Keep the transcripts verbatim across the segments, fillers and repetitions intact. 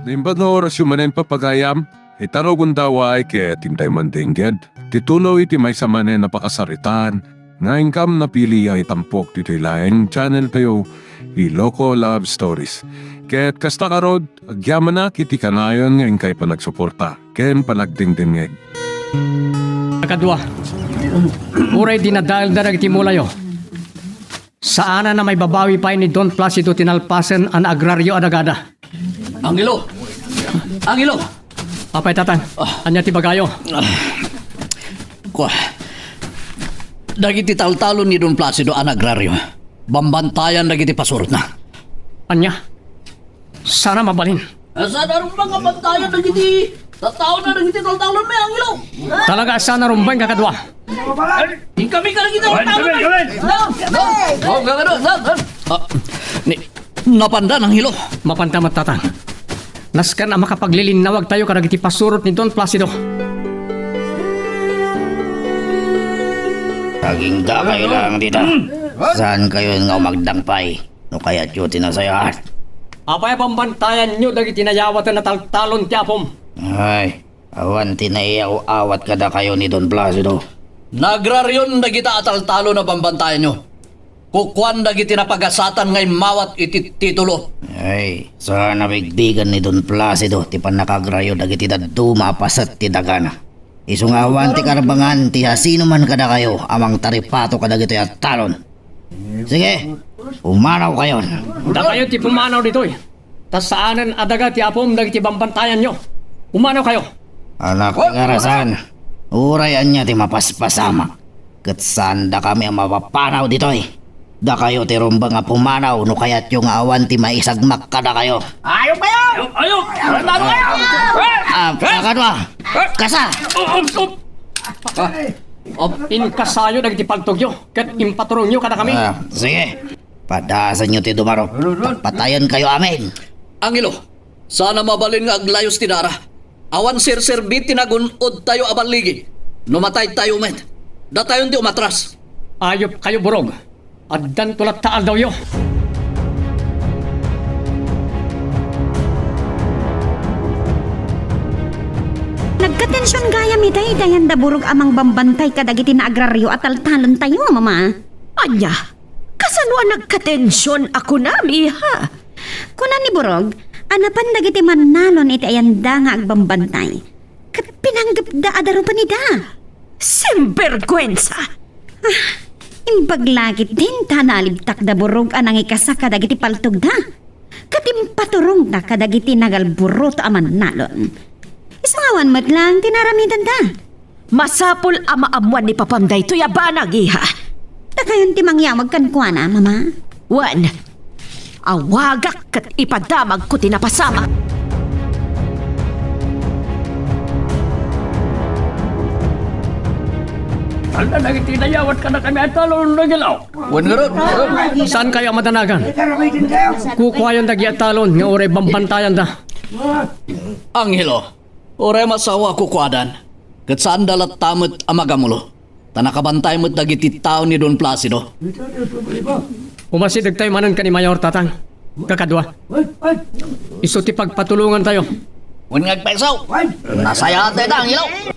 Imbag nga orasyo manen, papagayam, ita rugonda, ket intay mandengngeg ti tuloy iti maysa manen a pakasaritaan nga inkam napili a itampok ditoy laeng channel tayo, Iloko Love Stories. Ket kasta ngarud, agyamanak iti kanayon nga inkay panagsuporta ken panagdengdengngeg. Kadua, uray dinadaelda dagiti mulayo, saanen a maibabawi pay ni Don Placido ti nalpasen a naagrario a dagada. Angelo! Angelo! Apay, Tatang? Ah. Ania ti bagayo? Ah. Kua. Dagiti taltalon ni Don Placido a naagrario, bambantayan dagiti pasurotna. Ania? Saan a mabalin? Ah, saan a rumbeng a bantayan dagiti tattaona dagiti taltalon, Angelo? Talaga a saan a rumbeng, kakadua? Inkami ka lagi daw. Wan, tama, kami, kami. Sir, sir. Oh, gagano, sir, sir. Ah, ni, napanda, Angelo. Mapanda met, Tatang. Nasken a makapaglilinnawag tayo kadagiti pasurot ni Don Placido. Agingga kayo lang dita. Hmm. Saan kayo nga umagdangpay? No kayatyo ti nasayaat. Apay a bambantayanyo dagiti nayawaten a taltalon ti apom? Ay, awan ti naiyaw-awat kadakayo ni Don Placido. Nagrarion dagita a taltalon a bambantayanyo. Kukuan dagiti napagasatan nga immawat iti titulo. Ay, saan a bigbigan ni Don Placido ti pannakagrayo dagiti dadduma a paset ti dagana. Isu nga awan ti karbangan ti siasinoman kadakayo a mangtaripato kadagitoy a talon. Sige, pumanawkayon. Dakayo ti pumanaw ditoy. Ta saanen a daga ti apom dagiti bambantayanyo. Pumanawkayo. Anak ti karasan, uray ania ti mapaspasamak, ket saandakami a mapapanaw ditoy. Dakayo ti rumbeng a pumanaw no kayatyo nga awan ti maisagmak kadakayo. Ayop kayo! Ayop! Ayop! Ayop! Ah, kakadua! Kasa! Op, op, op. Ah, op, inkasayo dagiti paltogyo, ket impaturongyo kadakami. Ah, sige. Padasenyo ti dumarok. Patayenkayo amin. Angelo, saan a mabalin nga aglayos ti dara. Awan serserbi ti nagun-odtayo a balligi. No mataytayo met, datayon ti umatras. Ayop kayo, Burog. Addanto latta aldawyo. Nagkatension gayam ita iti ayan da Burog a mangbambantay kadagiti naagrario a taltalontayo, Mama. Ania? Kasano a nagkatension a kunam, iha? Kuna ni Burog a napan dagiti mannalon iti ayanda nga agbambantay, ket pinanggepda a darupen ida. Simberguensa! Ah, imbag la ketdin ta nalibtak da Burog a nangikasa kadagiti paltogda, ket impaturongda kadagiti nagalburuto a mannalon. Isu nga awan met laeng ti naaramidenda. Masapul a maammuan ni papam daytoy a banag, iha. Dakayon ti mangyawag kenkuana, Mama. Wen, awagak ket ipadamagko ti napasamak. Ania dagiti nayawat kadakami a talon, Angelo? Wen ngarud. Saankayo a madanagan. Kukuayon dagiti a talon nga uray bambantayanda. Angelo, uray masawa a kukuadan, ket saanda latta met a magamulo, ta nakabantay met dagiti tao ni Don Placido. Umasidegtayo manen ken ni Mayor, Tatang. Kakadua, isu ti pagpatulongantayo. Wen nga agpayso. Nasayaat dayta, Angelo.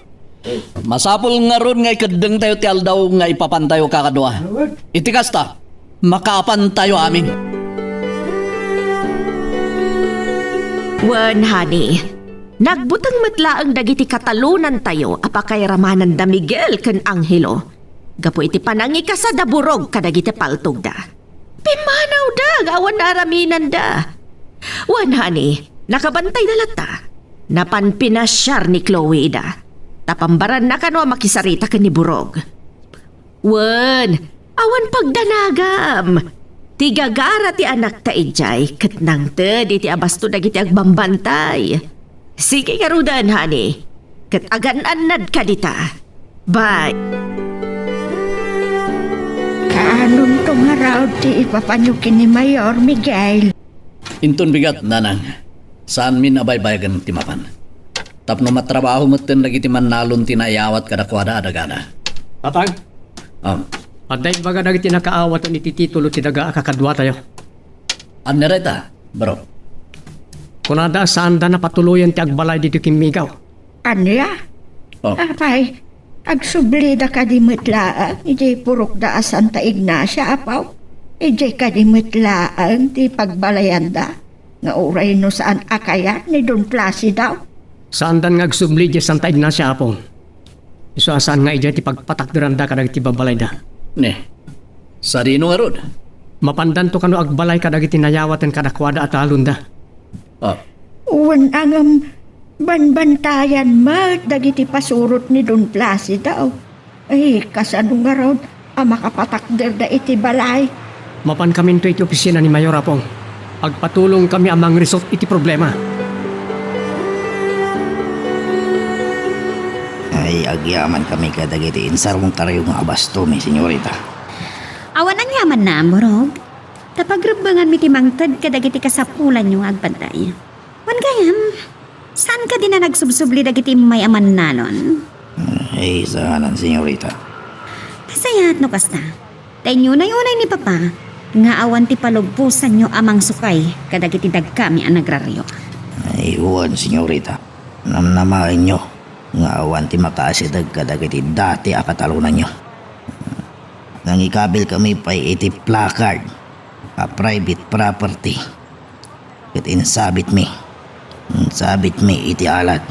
Masapul ngarud nga ikeddengtayo ti aldaw nga ipapantayo, kakadua. Iti kasta, makaapantayo amin. Wen, honey, nagbuteng met laeng dagiti katalonantayo a pakairamananda Miguel ken Angelo gapu iti panangikasa da Burog kadagiti paltogda. Pimmanawda nga awan naaraminanda. Wen, honey, nakabantayda latta. Napan pinasiar ni Chloe ida. Ta pambaranna kano a makisarita ken ni Burog. Wen, awan pagdanagam. Ti gagara ti anakta idiay ket nangted iti abasto dagiti agbambantay. Sige ngaruden, honey. Ket agan-annadka dita. Bye. Kaanonto ngarud ti ipapanyo ken ni Mayor Miguel? Inton bigat, nanang, saanmin a baybayagen ti mapan. Tapno matrabaho metten dagiti mannalon ti naiyawat kadakuada a dagada. Tatang? Ah. Adda imbaga dagiti nakaawaten iti titulo ti daga a kakaduatayo. Ania dayta, bro? Kunada a saanda a patuloyen ti agbalay ditoy kimmigaw. Ania? Oh. Apay, agsublida kadi met laeng idiay purokda a Santa Ignacia, Apo? Idiay kadi met laeng ti pagbalayanda? Nga uray no saan a kayat ni Don Placido? Saandan nga agsubli idiay Santa Ignacia, Apo. Isu a saan nga idiay ti pagpatakderanda kadagiti babbalayda. Ne, sadino ngarud? Mapandanto kano agbalay kadagiti nayawaten kadakuada a talonda. Ah. Wen, ngem banbantayan met dagiti pasurot ni Don Placido. Ay, kasano ngarud a makapatakderda iti balay? Mapankaminto iti opisina ni Mayor, Apong. Agpatulongkami a mangresolve iti problema. Ay, agyamankami kadagiti insarungtayo nga abastomi, senyorita. Awan aniamanna, Amorog. Ta pagrebbenganmi ti mangted kadagiti kasapulanyo nga agbantay. Wen gayam, saan kadi a nagsubsubli dagiti immay a mannalon? Ay, saanan, senyorita. Nasayaat no kasta. Ta inunay-unay ni Papa nga awan ti palubbosanyo a mangsukay kadagiti dagkami a nagrario. Ay, wen, senyorita. Namnamaenyo nga awan ti makaasideg kadagiti dati a katalonanyo. Nangikabilkami pay iti placard a private property. Ket insabitmi, insabitmi iti alat.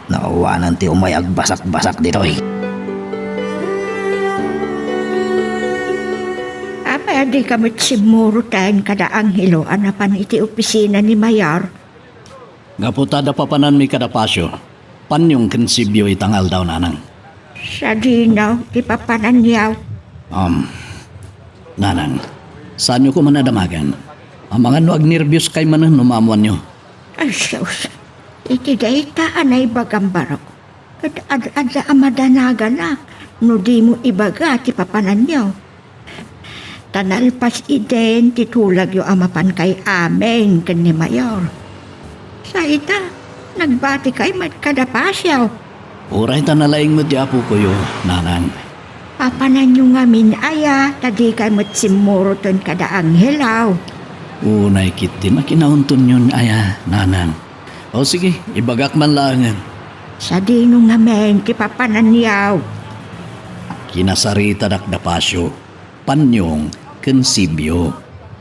Naawanan ti umay agbasakbasak ditoy. Apay a dika met simmuroten kada Angelo a napan iti opisina ni Mayor? Gapu ta adda papananmi kada Pasio, panyon ken Sibio ita nga aldaw, Nanang. Sadino ti papananyo? Um, Nanang, saanyo koma a damagen. Amangan no agnerbios kay manen no maammoanyo. Ay, sus. Iti dayta a naibagam, Barok. Ket ad-adda a madanaganak no dimo ibaga ti papananyo. Ta nalpas idin ti tulagyo a mapankay amin ken ni Mayor. Sa ita, nagbatikay met kada Pasio. Uray ta nalaing met ti apokoyo, Nanang. Papananyo ngamin aya, ta dikay met simmuroten kada Angelo? Unay ketdi a kinauntonyon aya, Nanang. O sige, ibagak man laengen. Sadino ngamin ti papananyo? Kinasaritadak da Pasio, Panyong, ken Sibio.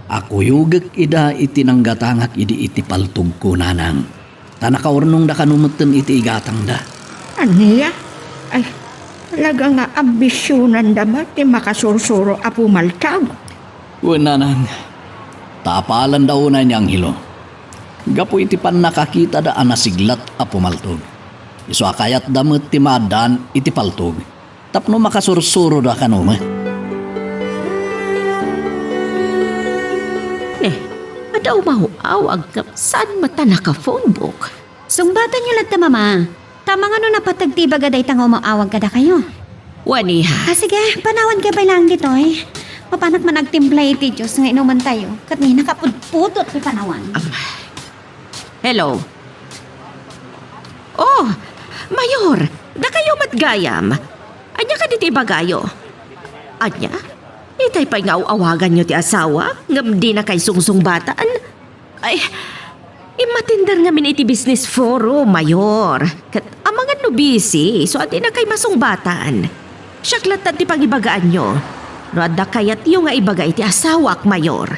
Akuyogek ida iti nanggatangak idi iti paltogko, Nanang. Ta nakaurnongda kano metten iti igatangda. Ania? Ay, talaga nga ambisionanda met ti makasursuro a pumaltog. Wen, Nanang, ta apalanda unay ni Angelo. Gapu iti pannakakitada a nasiglat a pumaltog, isu a kayatda met ti maaddaan iti paltog tapno makasursuroda kano met. Ne, adda umaw-awag ngem saan met a naka-phone book. Sungbatanyo latta, Mama. Ta amangan no napateg ti ibaga dayta nga umaw-awag kadakayo. Wen, iha. Ah, sige, panawankayo pay laeng ditoy. Mapanak man agtimpla iti juice nga inumentayo, ket ni nakapudpudot ti panawan. Am. Hello. Oh, Mayor, dakayo met gayam. Ania kadi ti ibagayo? Ania? Itay pay nga aw-awaganyo ti asawa, ngem dinakay sungsungbatan? Ay, immatender ngamin iti business forum, Mayor. Ket amangan no busy, isu a dinakay masungbatan. Siak lattan ti pangibagaanyo. No adda kayatyo nga ibaga iti asawak, Mayor,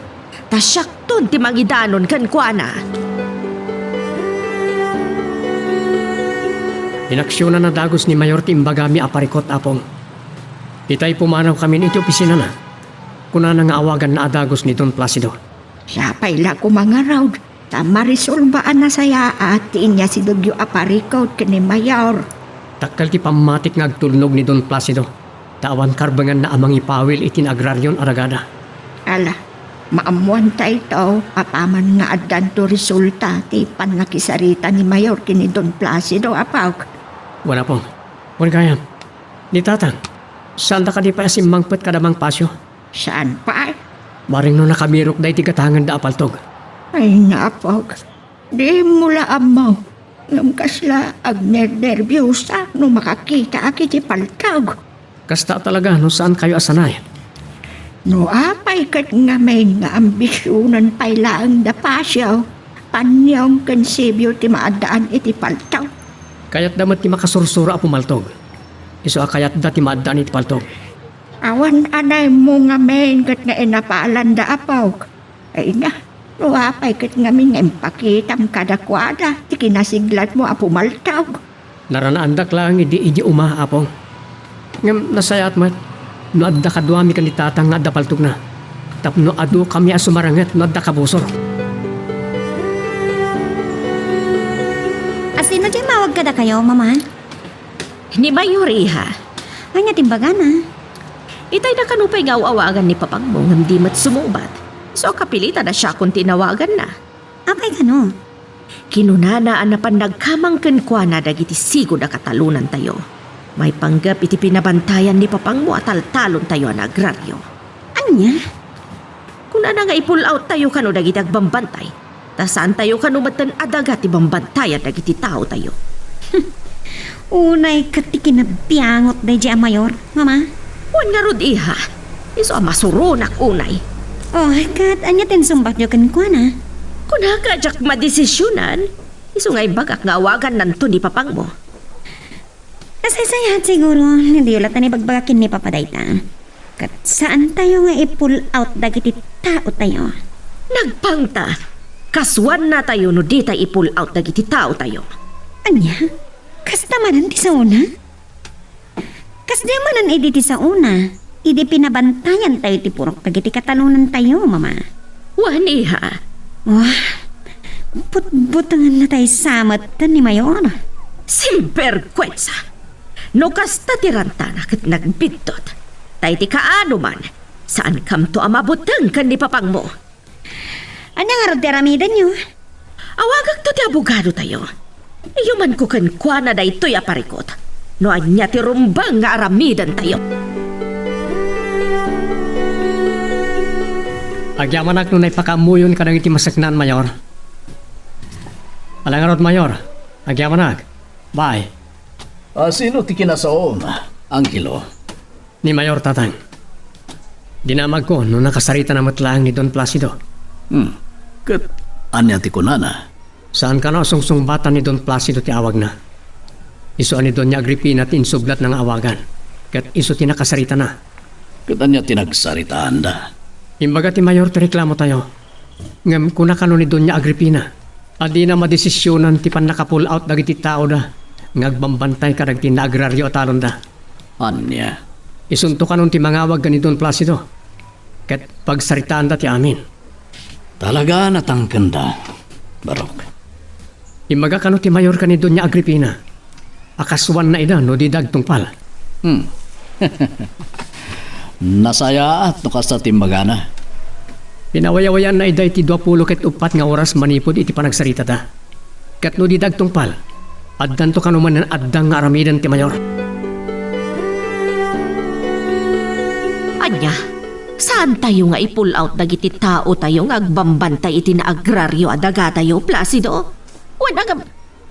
ta siakton ti mangidanon kenkuana. Inaksionan a dagus ni Mayor ti imbagami a parikut, Apong. Itay pumanawkamin iti opisinana. Kunana nga awaganna a dagus ni Don Placido. Siapay la koma ngarud, ta marisolba a nasayaat ti inyasidegyo a parikut ken ni Mayor. Dakkel ti pammatik nga agtulnog ni Don Placido, ta awan karbenganna a mangipawil iti naagrarion a ragada. Ala, maammoanta ito, apaman nga addanto resulta ti pannakisarita ni Mayor ken ni Don Placido, apok. Wen, Apong. Wen gayam. Ni Tatang, saanda kadi pay a simmangpet kada Mang Pasio? Saan pay? Bareng no nakabirokda iti gatangenda a paltog. Ay, napok. Dimo la ammo. Ngem kasla agnernerbiosa no makakitaak iti paltog. Kasta talaga no saankayo a sanay. No apay ket ngamin nga ambisionen pay laeng da Pasio, Panyong ken Sibio ti maaddaan iti paltog. Kayatda met ti makasursuro a pumaltog. Isu a kayatda ti maaddaan iti paltog. Awan anaymo ngamin ket nga inapalanda, apok. Ay na, no apay ket ngamin nga impakitam kadakuada ti kinasigladmo a pumaltog. Naranaandak laeng idi, idi uma, Apong. Ngem nasayaat met no adda kaduami ken ni Tatang nga adda paltogna, tapno adukami a sumaranget no adda kabusor. Asino ti immawag kadakayo, Mama? Ni Mayor, iha. Ania ti imbagana? Itay na kano pay nga aw-awagan ni papangmo ngem di met sumubat. So, kapilitan a siakon ti inawaganna. Apay kano? Kinunana a napan nagkamang kenkuana dagiti sigud a katalonantayo maipanggep iti pinabantayan ni papangmo a taltalontayo a naagraryo. Ania? Kunana nga i-pull out tayo kano dagiti agbambantay, ta saantayo kano metten a daga ti bambantayan dagiti taotayo. Unay ket ti kinabiangot daydiay a Mayor, Mama. Wen ngarud, iha, isu a masuronak unay. Oh, ket ania ti insungbatyo kenkuana? Kunak a diak madesisionan, isu nga imbagak nga awagannanto ni papangmo. Kasaysayaat siguro, diyo latta ibagbagak ken ni Papa dayta. Ket saantayo nga i-pull out dagiti taotayo. Nagpangta, kasuannatayo no ditay i-pull out dagiti taotayo. Ania? Kasta manen ti saona? Kasdi manen idi ti saona, idi pinabantayantayo ti purok dagiti katalonantayo, Mama. Wen, iha. Wah, butbutengennatay sa metten ni Mayor. Simberkuensa! No kasta ti rantana ket nagbiddut, ta iti kaano man, saankamto a mabuteng ken ni papangmo. Ania ngarud ti aramidenyo? Awagakto ti abogadotayo. Iyumanko kenkuana daytoy a parikut no ania ti rumbeng nga aramidentayo. Agyamanak no naipakaammoyon kadagiti maseknan, Mayor. Ala ngarud, Mayor. Agyamanak. Bye. A, sino ti kinasaom, Angelo? Ni Mayor, Tatang. Dinamagko no nakasaritana met laeng ni Don Placido. Hmm. Ket ania ti kunana? Saan kano a sungsungbatan ni Don Placido ti awagna. Isu a ni Doña Agripina ti insublatna nga awagan, ket isu ti nakasaritana. Ket ania ti nagsaritaanda? Imbaga ti Mayor ti reklamotayo. Ngem kuna kano ni Doña Agripina a dina madesisionan ti pannaka-pull out dagiti taoda nga agbambantay kadagiti naagraryo a talonda. Ania? Isunto kanon ti mangawag ken ni Don Placido ket pagsaritaanda ti amin. Talaga a natangkenda, Barok. Immaga kano ti Mayor ken ni Doña Agripina a kasuanna ida no dida agtungpal. Hmm. Nasayaat no kasta ti imbagana. Pinawayawayaan na ida iti dua pulo ket uppat nga oras manipud iti panagsaritada. Ket no dida agtungpal, addanto kano manen addang nga aramiden ti Mayor. Ania, saantayo nga i-pull out dagiti taotayo nga agbambantay iti naagraryo a dagatayo, Placido? Wen, agam-,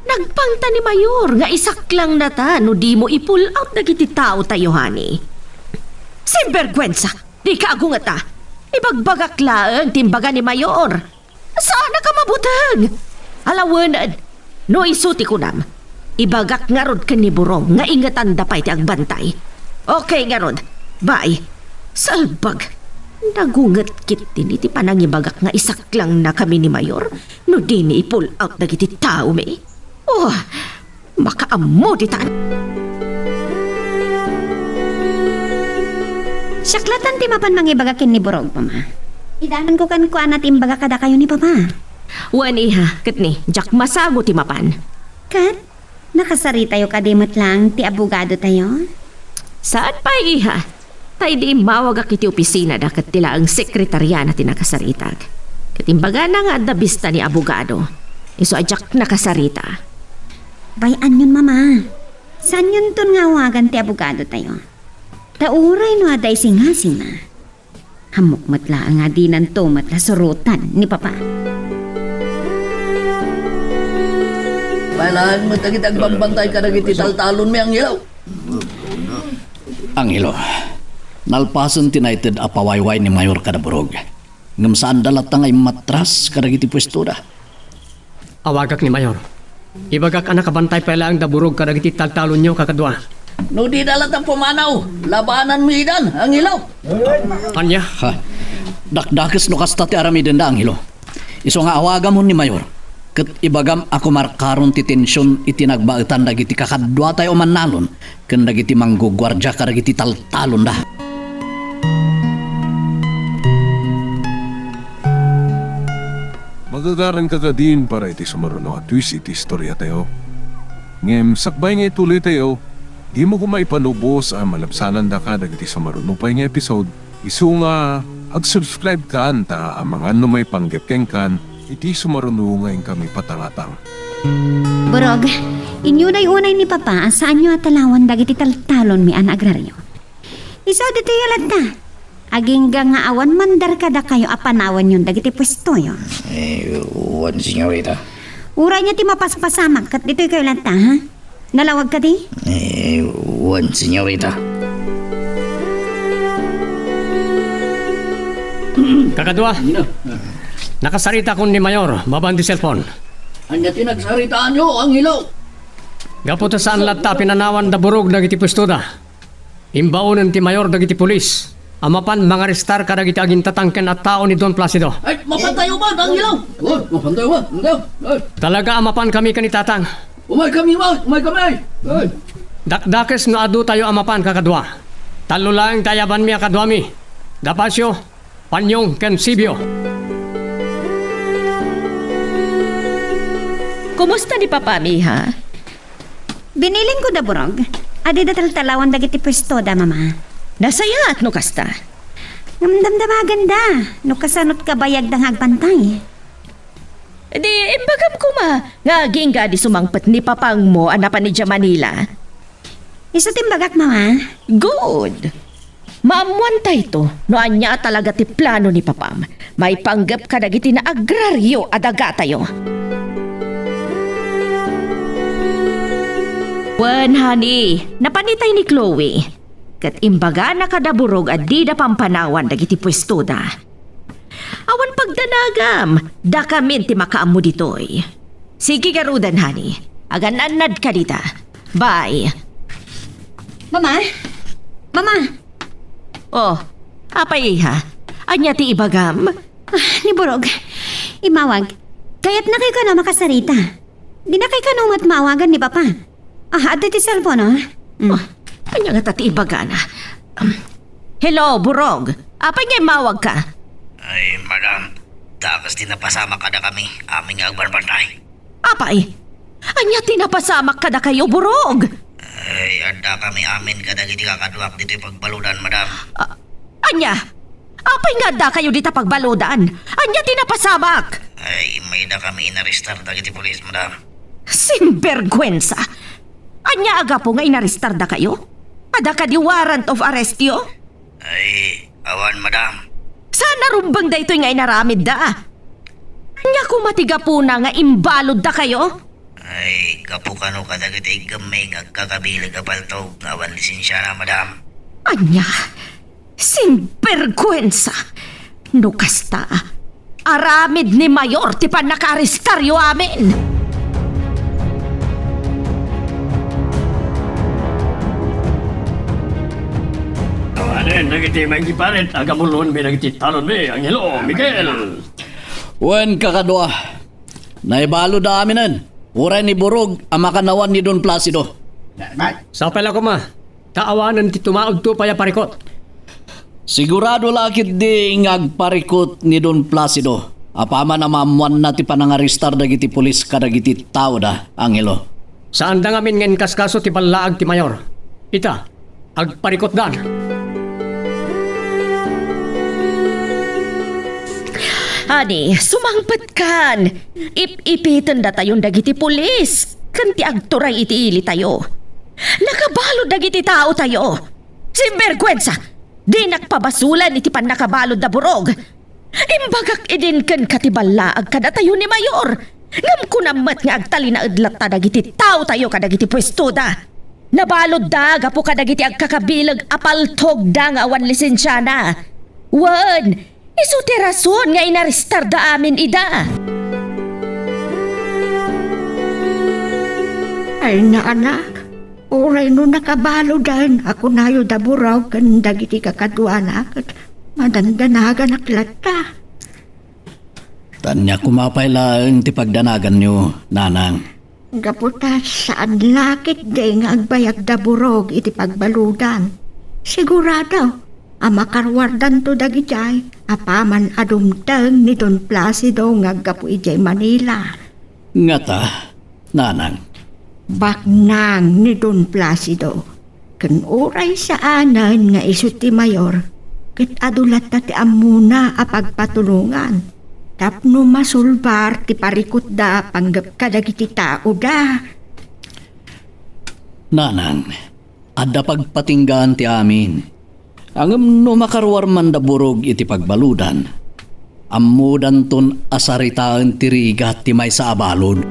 Nagpangta ni Mayor nga isaklangnata no dimo i-pull out dagiti taotayo, honey. Sinbergwensa! Dika agungeta! Ibagbagak laeng ti imbaga ni Mayor. Saanaka mabuteng! Alawened, no isu ti kunam, ibagak ngarud ken ni Burong nga ingetanda pay ti agbantay. Okay ngarud, bye. Salbag! Nagunget ketdin iti panangibagak nga isaklangnakami ni Mayor no dimi i-pull out dagiti taomi. Oh, makaammo ditan. Siak latta ti mapan mangibaga ken ni Burog, Mama. Idanonko kenkuana ti imbaga kadakayo ni Papa. Wen, iha, ket ni, diak masango ti mapan. Ket, nakasaritayo kadi met laeng ti abogadotayo? Saan pay, iha. Ta idi immawagak iti opisinada ket ti laeng sekretariana ti nakasaritak. Ket imbagana nga adda bista ni abogado. Isu a diak nakasarita. Bay-anyon, Mama. Saanyonton nga awagan ti abogadotayo. Ta uray no adda isingasina, ammok met laeng a dinanto met a surotan ni Papa. Bayalan met dagiti agbambantay kadagiti taltalonmi, Angelo. Angelo, nalpasen ti naited a pawayway ni Mayor kada Burog. Ngem saanda latta nga immatras kadagiti puestoda. Awagak ni Mayor. Ibagak a nakabantay pay laeng da Burog kadagiti taltalonyo, kakadua. No dida latta pumanaw, labananmi idan, Angelo. Ania? Ha, dakdakes no kasta ti aramidenda, Angelo. Isu nga awagamon ni Mayor, ket ibagam a kumarkaron ti tension iti nagbaetan dagiti kakaduatayo a mannalon ken dagiti mangguguardia kadagiti taltalonda. Magagaran ka kadin para iti sumaruno a twist iti istoriatayo. Ngem sakbay nga ituloytayo, dimo koma ipanubos a malabsanandaka dagiti sumaruno pay nga episode, isu nga ag-subscribe kan ta amangan no maipanggep kenkan iti sumaruno nga inkami patangatang. Burog, inyunay unay ni Papa a saanyo a talawan dagiti taltalonmi a naagraryo. Isu ditoy latta. Agingga nga awan mandar kadakayo a panawanyon dagiti puestoyo. Eh, wen, senyorita. Uray nia ti mapaspasamak ket ditoy kayo latta, ha? Nalawag kadi? Eh, wen, senyorita. Kakadua, nakasaritakon ni Mayor, mapan ti cellphone. Ania ti nagsaritaanyo, Angelo? Gapu ta saan latta a pinanawan da Burog dagiti puestoda. Imbaonen ti Mayor dagiti pulis a mapan mangarestar kadagiti agintatangken a tao ni Don Placido. Ay, mapantayo man, Angelo! Oh, mapantayo man, Angelo! Ay! Talaga a mapan kami ken ni Tatang. Umay kami, ma! Umay kami! Ay! Dakdakes no adu tayo a mapan, kakadua. Tallo laeng ti ayabanmi a kaduami. Da Pacio, Panyong ken Sibio. Kumusta ni Papami, ha? Binilin ko da Burog. Adida taltalawan dagiti puestoda, Mama. Nasayaat no kasta. Ngem damdamagen da no kasano't kabayagda nga agbantay. Di, imbagam koma nga agingga di sumangpet ni Papangmo a napan idiay Manila. Isu ti imbagak, Mama. Good. Maammuantayto no ania a talaga ti plano ni Papam maipanggep kadagiti naagraryo a dagatayo. Wen, honey, napan itay ni Chloe. Ket imbagana kada Burog a dida pampanawan dagiti puestoda. Awan pagdanagam, dakamin ti makaammo ditoy. Sige garuden, honey. Agan-annadka dita. Bye. Mama? Mama! Oh, apay, iha? Ania ti ibagam? Ah, ni Burog. Immawag. Kayatnakayo kano a makasarita. Dinakayo kano met maawagan ni Papa. Ah, adda ti cellphone, oh. Mm. Oh, ania ngata ti ibagana? Um, hello, Burog. Apay nga immawagka? Ay, madam, dakes ti napasamak kadakami, amin nga agbarbantay. Apay? Ania ti napasamak kadakayo, Burog? Ay, addakami amin kadagiti kakaduak ditoy pagbaludan, madam. Ah, ania? Apay nga addakayo dita pagbaludan? Ania ti napasamak? Ay, immay dakami inarestar dagiti pulis, madam. Sinberguensa! Ania a gapu nga inarestardakayo? Adda kadi warrant of arrestyo? Ay, awan, madam. Saan a rumbeng daytoy nga inaramidda? Ania koma ti gapuna nga imbaluddakayo? Ay, gapu kano kadagiti iggemmi nga agkakabileg a paltog nga awan lisensiana, madam. Ania? Sinberguensa! No kasta, aramid ni Mayor ti pannakaarestaryo amin! Awanen dagiti maigiparit a gamuloenmi dagiti talonmi, Angelo, Miguel. Wen, kakadua, naibalud aminen, uray ni Burog a makanawan ni Don Placido. Sapay la koma. Ta awanen ti tumaudto pay a parikut. Sigurado la ketdi nga agparikut ni Don Placido apaman a maammoanna ti panangarestar dagiti pulis kadagiti taoda, Angelo. Saanda ngamin nga inkaskaso ti ballaag ti Mayor. Ita, agparikutdan. Ani, sumangpetkan! Ip-ipiten datayon dagiti pulis ken ti agturay iti ilitayo. Nakabalud dagiti taotayo. Sinberguensa! Dinak pabasolan iti pannakabalud da Burog. Imbagak idin kenka ti ballaag kadatayo ni Mayor. Ngem kunam met nga agtalinaed latta dagiti taotayo kadagiti puestoda. Nabaludda gapu kadagiti agkakabileg a paltogda nga awan lisensiana. Wen, isu ti rason nga inarestarda amin ida. Ay, naanak, uray no nakabaludan a kunayo da Burog ken dagiti kakaduana, ket madandanaganak latta. Ania koma pay laeng ti pagdanaganyo, nanang? Gapu ta saan la ketdi nga agbayag da Burog iti pagbaludan. Sigurado a makaruardanto dagidiay apaman a dumteng ni Don Placido nga aggapu idiay Manila. Ngata, nanang? Baknang ni Don Placido. Ken uray saanen nga isu ti mayor, ket adu latta ti ammona a pagpatulongan tapno masulbar ti parikutda panggep kadagiti taoda. Nanang, adda pagpatinggaan ti amin. Ngem no makaruar man da Burog iti pagbaludan, ammodanton a saritaen ti rigat ti maysa a balud.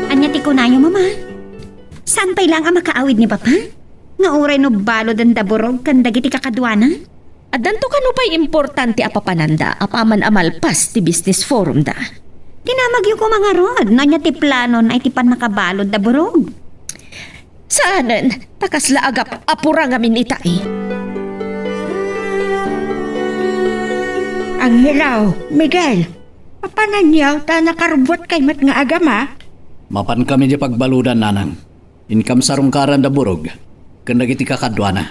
Ania ti kunayo, Mama? Saan pay laeng a makaawid ni Papa? Nga uray no baluden da Burog ken dagiti kakaduana? Addanto kano pay importante a papananda apaman a malpas ti business forumda. Dinamagyo koma ngarud no ania ti planon a iti pannakabalud da Burog. Saanen, ta kasla agap-apura ngamin itay. Angelo, Miguel, mapananyo ta nakarubbuatkay met nga agama? Mapankami idiay pagbaludan, nanang. Inkam sarungkaran da Burog ken dagiti kakaduana.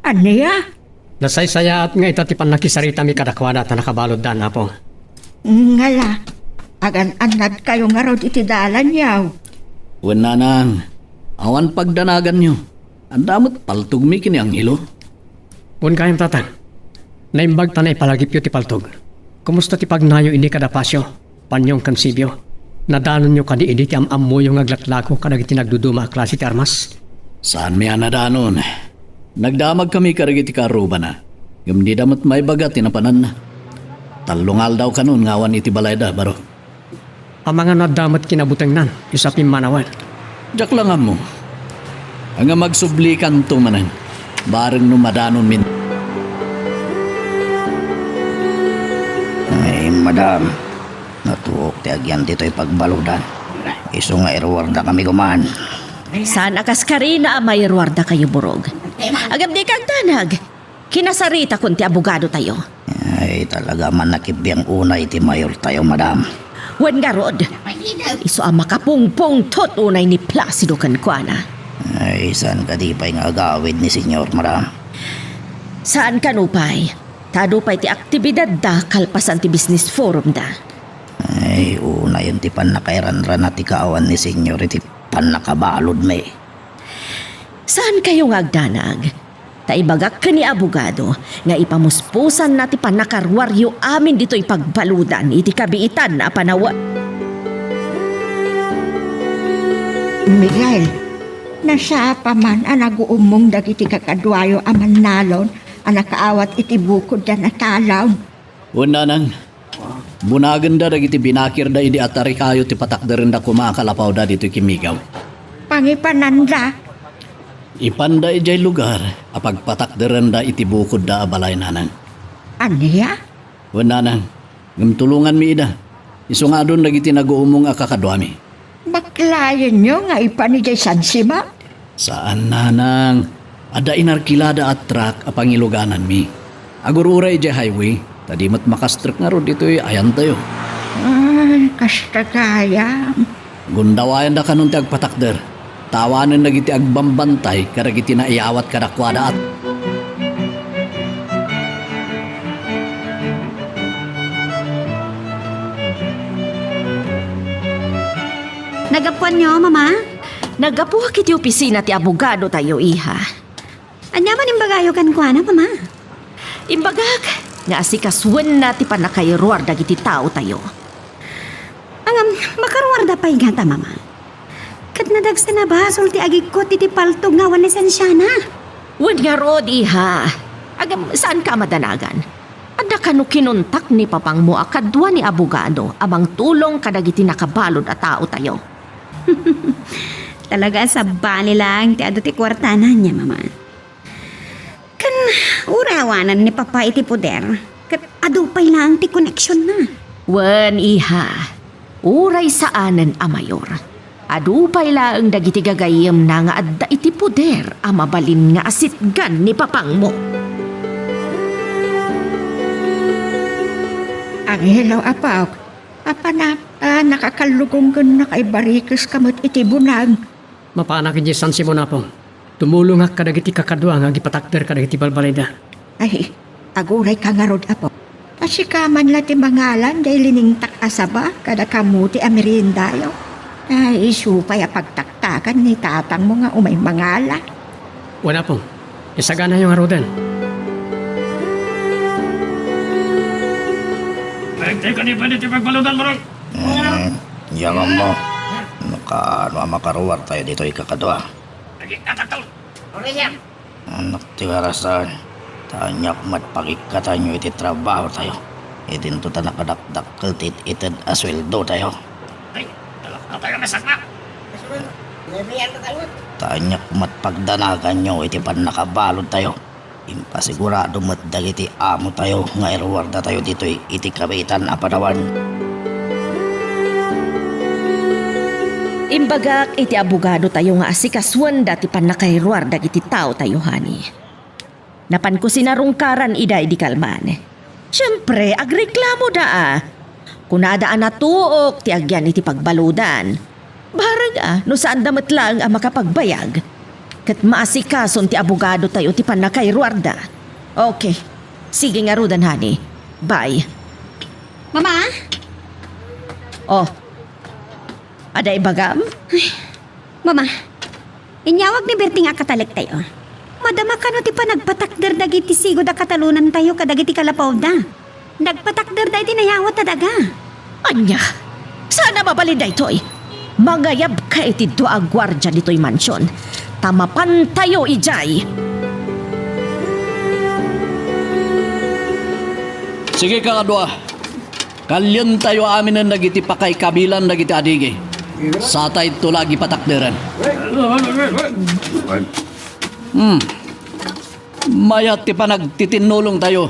Ania? Nasaysayaat nga ita ti pannakisaritami kadakuada ta nakabaluddan, Apo. Ngala, agan-annadkayo ngarud iti dalanyo. Wen, nanang, awan pagdanaganyo. Adda met paltogmi ken ni Angelo. Wen gayam, Tatang. Naimbag ta naipalagipyo ti paltog. Kumusta ti pagnayo idi kada Pasio, Panyong ken Sibio? Nadanonyo kadi idi ti am-ammoyo nga aglaklako kadagiti nagduduma a klase ti armas? Saanmi a nadanon. Nagdamagkami kadagiti kaarrubana, ngem dida met maibaga ti napananna. Tallo nga aldaw kanon nga awan iti balayda, baro. Amangan no adda met kinabutengnan, isu a pimmanawen. Diak la nga ammo. Ngem agsublikanto manen, bareng no madanonmin. Ay, madam, natuok ti agyan ditoy pagbaludan. Isu nga iruardakami koma. Saan a kas karina a mairuardakayo, Burog. Agam dika agdanag. Kinasaritakon ti abogadotayo. Ay, talaga man nakibiang unay ti mayortayo, madam. Wen ngarud, isu a makapungpungtot unay ni Placido kenkuana. Ay, saan kadi pay nga agawid ni Senyor, madam? Saan kano pay, ta adu pay ti aktibidadda kalpasan ti business forumda. Ay, unayen ti pannakairanrana ti kaawan ni Senyor iti pannakabaludmi. Saankayo nga agdanag, ta ibagak ken ni abogado nga ipamuspusanna ti pannakaruaryo amin ditoy pagbaludan iti kabiitan a panawen. Miguel, nasapa man a naguummong dagiti kakaduayo a mannalon a nakaawat iti bukodda a talon. Wen, nanang, bunagenda dagiti binakirda idi atarikayo ti patakderenda koma a kalapawda ditoy kimmigaw. Pangipananda? Ipanda idiay lugar a pagpatakderenda iti bukodda a balay, nanang. Ania? Wen, nanang, ngem tulonganmi ida. Isu nga adun dagiti naguummong a kakaduami. Baklayenyo nga ipan idiay San Sima? Saan, nanang. Adda inarkilada a truck a pangilugananmi. Agur-uray idiay highway, ta di met makastrek ngarud ditoy ayantayo. Ay, kasta gayam. Gundawayanda kanon ti agpatakder. Tawanen dagiti agbambantay kadagiti naiyawat kadakuada a Naggapuanyo, Mama? Naggapuak iti opisina ti abogadotayo, iha. Ania man imbagayo kenkuana, Mama? Imbagak nga asikasuenna ti pannakairuar dagiti taotayo. Ngem, makaruarda pay ngata, Mama. Ket nadagsen a basol ti agikko iti paltog nga awan lisensiana. Wen ngarud, iha. Ngem, saanka a madanagan. Adda kano kinontak ni papangmo a kadua ni abogado a mangtulong kadagiti nakabalud a taotayo? Talaga a sabali laeng ti adu ti kuartana, nia, Mama. Ken uray awanen ni Papa iti poder, ket adu pay laeng ti koneksionna. Wen, iha. Uray saanen a mayor, adu pay laeng dagiti gagayyemna nga adda iti poder a mabalin nga asitgan ni papangmo. Angelo, apok, apana, a, nakakallugonggennak a ibarikeska met iti bunag. Mapanak idiay San Simon, Apo. Tumulongak kadagiti kakadua nga agipatakder kadagiti balbalida. Ay, agurayka ngarud, Apo. Ta sika man la ti mangalan diay liningtak a saba kada kamote a meriendayo. Ay, isu pay a pagtaktakan ni tatangmo nga umay mangala. Wen, Apo. Isaganayo ngaruden. Pagtay ka ni Pwede ti pagbaludan, Marong. Hmm, yaman mo. No kaano a makaruar tayo ditoy kakadua? Naging atatol. Oraya. Anak ti karasan. Tanya met pagikkatanyo iti trabaho tayo. Idinto ta nakadakdakkel ti ited a sueldo tayo. Ay, talak na tayo nasakma. Tanya met pagdanaganyo iti pannakabalud tayo. Impasigurado met dagiti amo tayo nga iruarda tayo ditoy iti kabiitan a panawan. Imbagak iti abogado tayo nga asikasuanda ti pannakairuar dagiti tao tayo, honey. Napanko sinarungkaran ida idi kalman. Siempre, agreklamoda a. Kunada a natuok ti agyan iti pagbaludan. Bareng a, no saanda met laeng a makapagbayag. Ket maasikason ti abogado tayo ti pannakairuarda. Okay. Sige ngaruden, honey. Bye. Mama? Oh. Adda ibagam? Mama, inyawag ni Berting a katalek tayo. Madama kano ti panagpatakder dagiti sigud a katalonantayo kadagiti kalapawda. Nagpatakderda iti nayawat a daga. Ania? Saan a mabalin daytoy? Mangayabka iti dua a guardia ditoy mansion, ta mapantayo idiay. Sige, kakadua. Kalientayo aminen dagiti pakaikabilan dagiti adigi. Satayto la agipatakderen. Hmm. Mayat ti panagtitinulongtayo.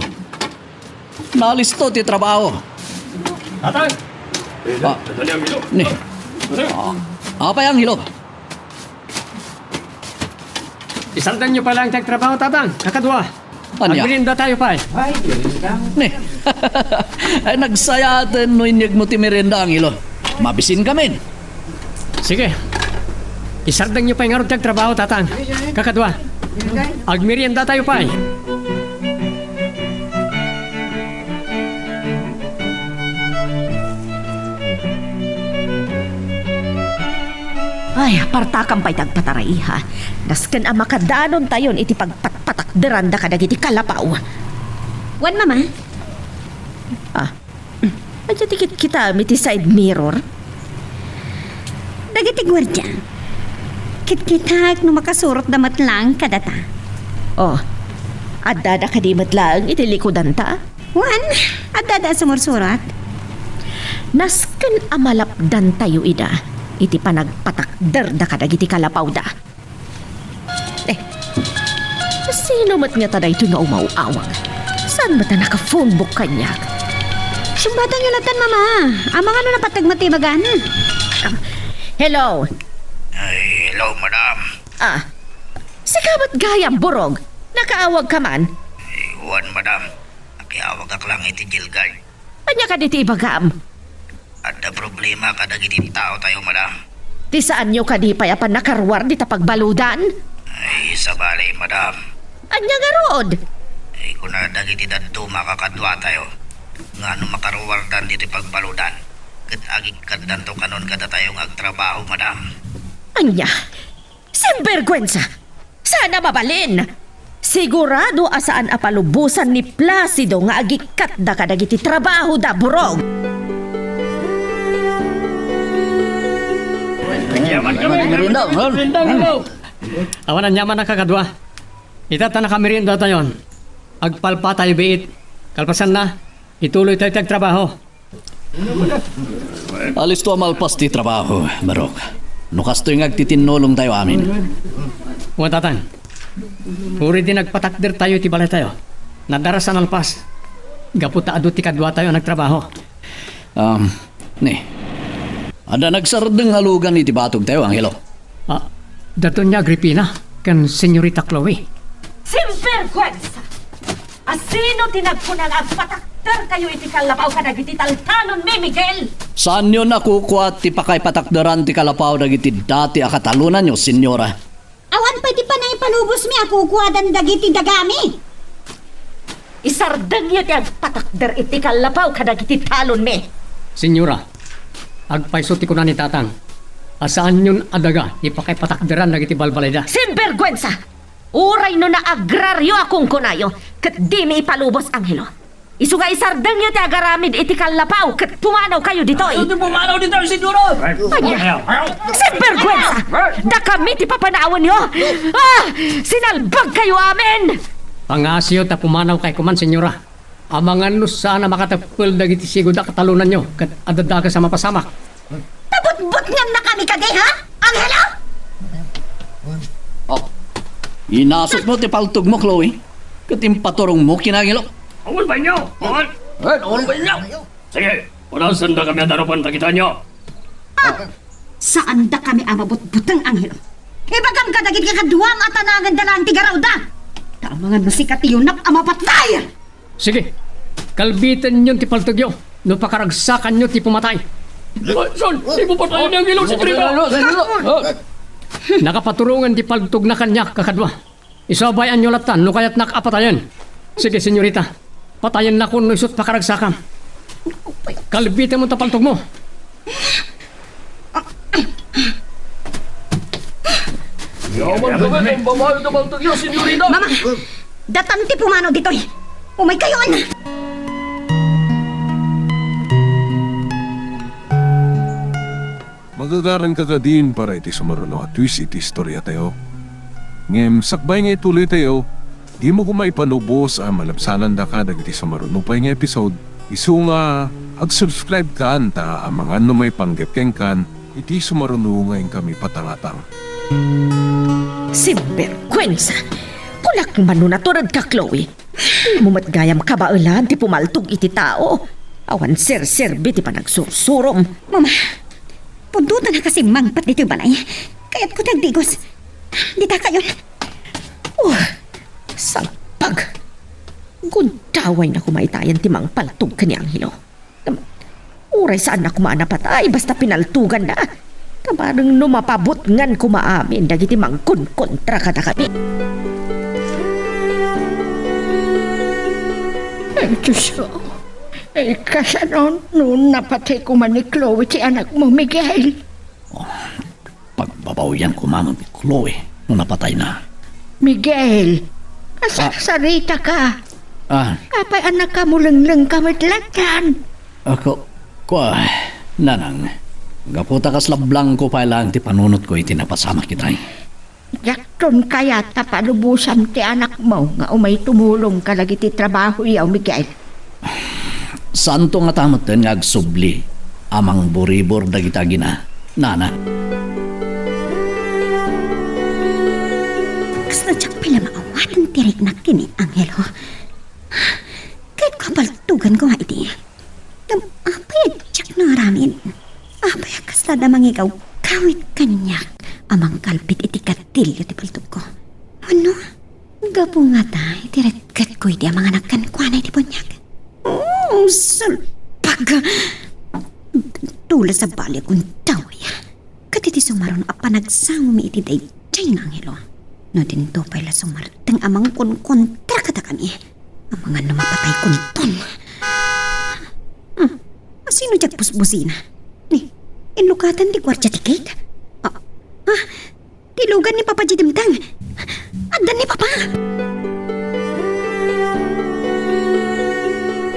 Nalisto ti trabaho. Tatang! Ah. Dali, Angelo. Ni. Ah. Apay, Angelo? Isardengyo pay laeng ti agtrabaho, Tatang. Kakadua. Ania? Agmerienda tayo pay. Ay, merienda. Ni. Ay, nagsayaaten no inyegmo ti merienda, Angelo. Mabisin kamin. Sige. Isardengyo pay ngarud ti agtrabaho, Tatang. Kakadua. Agmerienda tayo pay. Ay, apartakan pay ti agpataray, ha. Nasken a makadanontayon iti pagpatpatakderanda kadagiti kalapaw. Wen, Mama? Ah. Adda ti kitkitaem iti side mirror? Dagiti guardia. Kitkitaek no makasurotda met laeng kadata. Oh. Addada kadi met laeng iti likudanta? Wen, addada a sumursurat. Nasken a malapdantayo ida iti panagpatakderda kadagiti kalapawda. Eh, sino met ngata daytoy nga umaw-awag? Saan met a naka-phone book kaniak? Sungbatanyo latta, Mama. Amangan no napateg met ti ibagan. Ah, hello? Ay, hello, madam. Ah, sika met gayam, Burog. Nakaawag ka man? Ay, wen, madam. Nakiawagak lang iti jail guard. Ania kadi ti ibagam? Adda problema kadagiti tao tayo, madam. Ti saanyo kadi pay a pannakaruar dita pagbaludan? Ay, sabali, madam. Ania ngarud? Ay, kuna dagiti dadduma a kakadua tayo, nga no makaruardan ditoy pagbaludan, ket agikkatdanto kanon kadatayo nga agtrabaho, madam. Ania? Sinberguensa! Saan a mabalin! Sigurado a saan a palubosan ni Placido nga agikkatda kadagiti trabahoda, Burog! Merienda, ha? Awan aniaman a kakadua. Ita ta nakamerienda tayon. Agpalpa tayo biit. Kalpasanna, ituloy tayo ti agtrabaho. Alisto a malpas ti trabaho, Barok. No kastoy nga agtitinnulong tayo amin. Wen, Tatang. Uray di nagpatakder tayo iti balay tayo. Nadaras a nalpas. Gapu ta adu ti kadua tayo a nagtrabaho. Um, ni. Adda nagsardeng a lugan iti batogtayo, Angelo. Ah, da Doña Agripina ken Señorita Chloe. Sinbergwensa! Asino ti nagkuna nga agpatakderkayo iti kallapaw kadagiti taltalonmi, Miguel? Saanyon a kukua ti pakaipatakderan ti kallapaw dagiti dati a katalonanyo, Señora. Awan pay ti panangipalubosmi a kukuadan dagiti dagami. Isardengyo ti agpatakder iti kallapaw kadagiti talonmi. Señora, agpayso ti kuna ni Tatang a saanyon a daga ti pakaipatakderan dagiti balbalayda. Sinbergwensa! Uray no naagrario a kunkunayo, ket dimi ipalubos, Angelo. Isu nga isardengyo ti agaramid iti kallapaw ket pumanawkayo ditoy. Ano ti pumanaw ditoy, Señora? Ania? Sinbergwensa! Dakami ti papanawenyo! Ah! Sinalbagkayo amin! Pangasiyo ta pumanawkay koman, Señora. Amangan no saan a makateppel dagiti sigud a katalonanyo ket adda dakes a mapasamak. Pabutbutngannakami kadi, ha? Angelo? Oh. Inasutmo ti paltogmo, Chloe, ket impaturongmo ken Angelo. Awan bainyo! Awan! Eh, awan bainyo! Sige, unasendakami a darupan ta kitaenyo. Ah, saandakami a mabutbuteng, Angelo. Ibagam kadagiti kaduam a tanangenda laeng ti garawda. Ta amangan no sika ti yunak a mapatay! Sige, kalbitenyon ti paltogyo no pakaragsakanyo ti pumatay. Son, ipapatayen ni Angelo si Trina. Nakapaturongen ti paltogna kaniak, kakadua. Isu a bay-anyo latta no kayatnak a patayen. Sige, Señorita, patayennakon no isut' pakaragsakam. Kalbitenmo ta paltogmo. Yaman kami ng babae na magtagya, senyorita. Mama, datan ti pumanaw ditoy. Umaykayon. Magagaranka kadin para iti sumaruno a twist iti istoriatayo. Ngem sakbay nga ituloytayo, dimo koma ipalubos a malabsanandaka dagiti sumaruno pay nga episode. Isu nga, ag-subscribe kan ta amangan no maipanggep kenkan iti sumaruno nga inkami patangatang. Sinbergwensa! Kunak man no naturedka, Chloe. Dimo met gayam kabaelan ti pumaltog iti tao. Awan serserbi ti panagsursurom. Mama, puntotan a kasi mangpat ditoy balay. Kayatko ti agdigos. Dita kayon. Oh, salpag. Gundawayna koma itayan ti mangpaltog ken ni Angelo. Uray saanna koma a napatay, basta pinaltoganna. Ta bareng no mapabutngan koma amin dagiti mangkonkontra kadakami. Ay, Diyos ko. Ay, kasano no napatay koma ni Chloe ti anakmo, Miguel? Oh, pagbabawian koma ni Chloe no napatayna. Miguel, kasarsarita ka. Ah. Apay a nakamulengleng ka met lattan? Ako, kua, nanang, gapu ta kasla blangko pay laeng ti panunotko iti napasamak itay. Diakton kayat a palubosam ti anakmo nga umay tumulong kadagiti trabahoyo, Miguel. Saanto ngata metten nga agsubli a mangburibor dagiti agina, nana. Kasla diak pay la maawaten ti riknak ken ni Angelo. Kayatko a paltogan koma idi. Ngem apay a diak naaramid? Apay a kasla adda mangigawgawid kaniak a mangkalbit iti katilio ti paltogko? Wenno, gapu ngata iti retgetko idi a manganak kenkuana iti buniag? Oh, salpag! Dula sabali a gundaway. Ket iti sumaruno a panagsaomi iti daydiay nga anghelo, no dinto pay la sumarteng a mangkonkontra kadakami, amangan no mapatay kunton. Hmm, asino diay busbusina? Ni, inlukatan ti guardia ti gate? Ah, ah, ti lugan ni Papa diay dimteng. Adda ni Papa!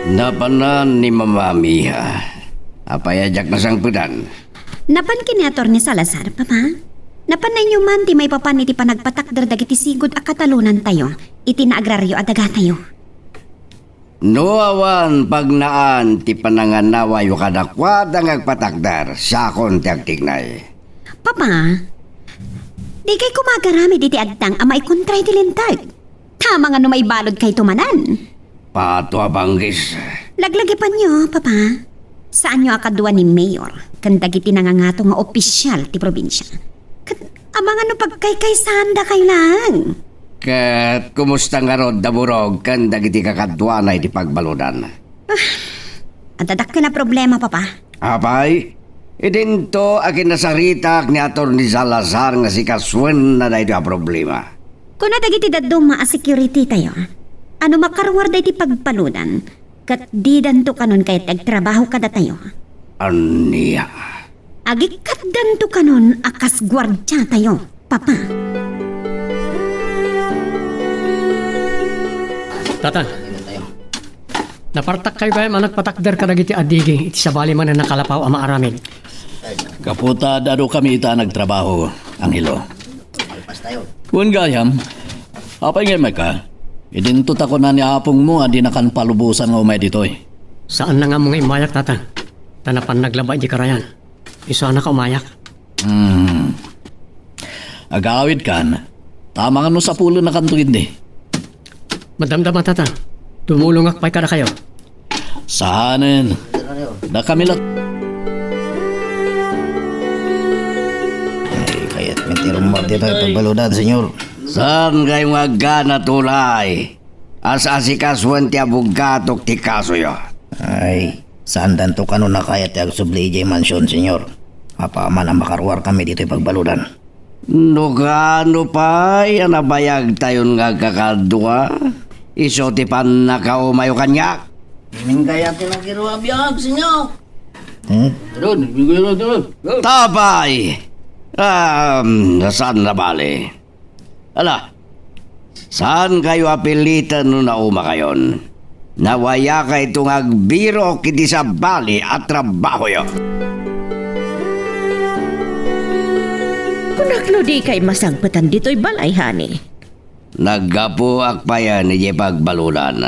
Napanan ni Mama Mia. Apay a diak nasangpetan? Napan ken ni Attorney Salazar, Papa? Napannayonyo man ti maipapan iti panagpatakder dagiti sigud a katalonantayo iti naagrario a dagatayo? No awan pagnaan ti pananganawayo kadakuada nga agpatakder, siakon ti agtignay. Papa, dikay koma agaramid iti agtang a maikontra iti linteg. Ta amangan no maibaludkayto manen. Pato a banggis. Laglagipanyo, Papa. Saanyo a kadua ni Mayor ken dagiti nangangato nga opisial ti probinsia? Ket amangan no pagkaykaysaandakayo laeng. Ket kumusta ngarud da Burog ken dagiti kakaduana iti pagbaludan? Ah, adda dakkel a problema, Papa. Apay, idinto a kinasaritak ni Attorney Salazar nga sikasuenna daytoy a problema. Kuna dagiti dadduma a security tayo, a no makaruar daytoy pagbaludan, ket didanto kanon kayat ti agtrabaho kadatayo. Ania? Agikkatdanto kanon a kas guardia tayo, Papa. Tatang, napartakkayo gayam a nagpatakder kadagiti addigi iti sabali manen a kalapaw a maaramid. Gapu ta adu kami ita a nagtrabaho, Angelo. Wen gayam, apay nga immayka? Idinto ta kuna ni apongmo a dinakan palubosan nga umay ditoy. Saanna nga ammo nga immayak, Tatang. Ta napan naglaba iti karayan. Isu a nakaumayak. Hmm. Agawidkan, ta amangan no sapulennakanto indi. Madamdama, Tatang. Tumulongak pay kadakayo. Saanen. Dakami lat-, Ay, kayat met ti rummuar ditoy pagbaludan, Senyor. Saan kayo nga agganat, ulay? As-asikasuen ti abogatok ti kasoyo. Ay, saandanto kanon a kayat ti agsubli idiay mansion, Senyor. Apaman a makaruar kami ditoy pagbaludan. No kaano pay a nabayagtayon nga agkakadua, isu ti pannakaumayo kaniak? Ining kayat ti nagiro a biag, Senyor. Hmm? Ron, ron, ron, ron. Tapay! Um, saan na bale? Ala, saan kayo apilitan no nauma kayon? Nawayakayto nga agbirok iti sabali a trabahoyo. Kunak no di kay masangpetan ditoy balay, honey. Naggapuak payen idiay pagbaludan.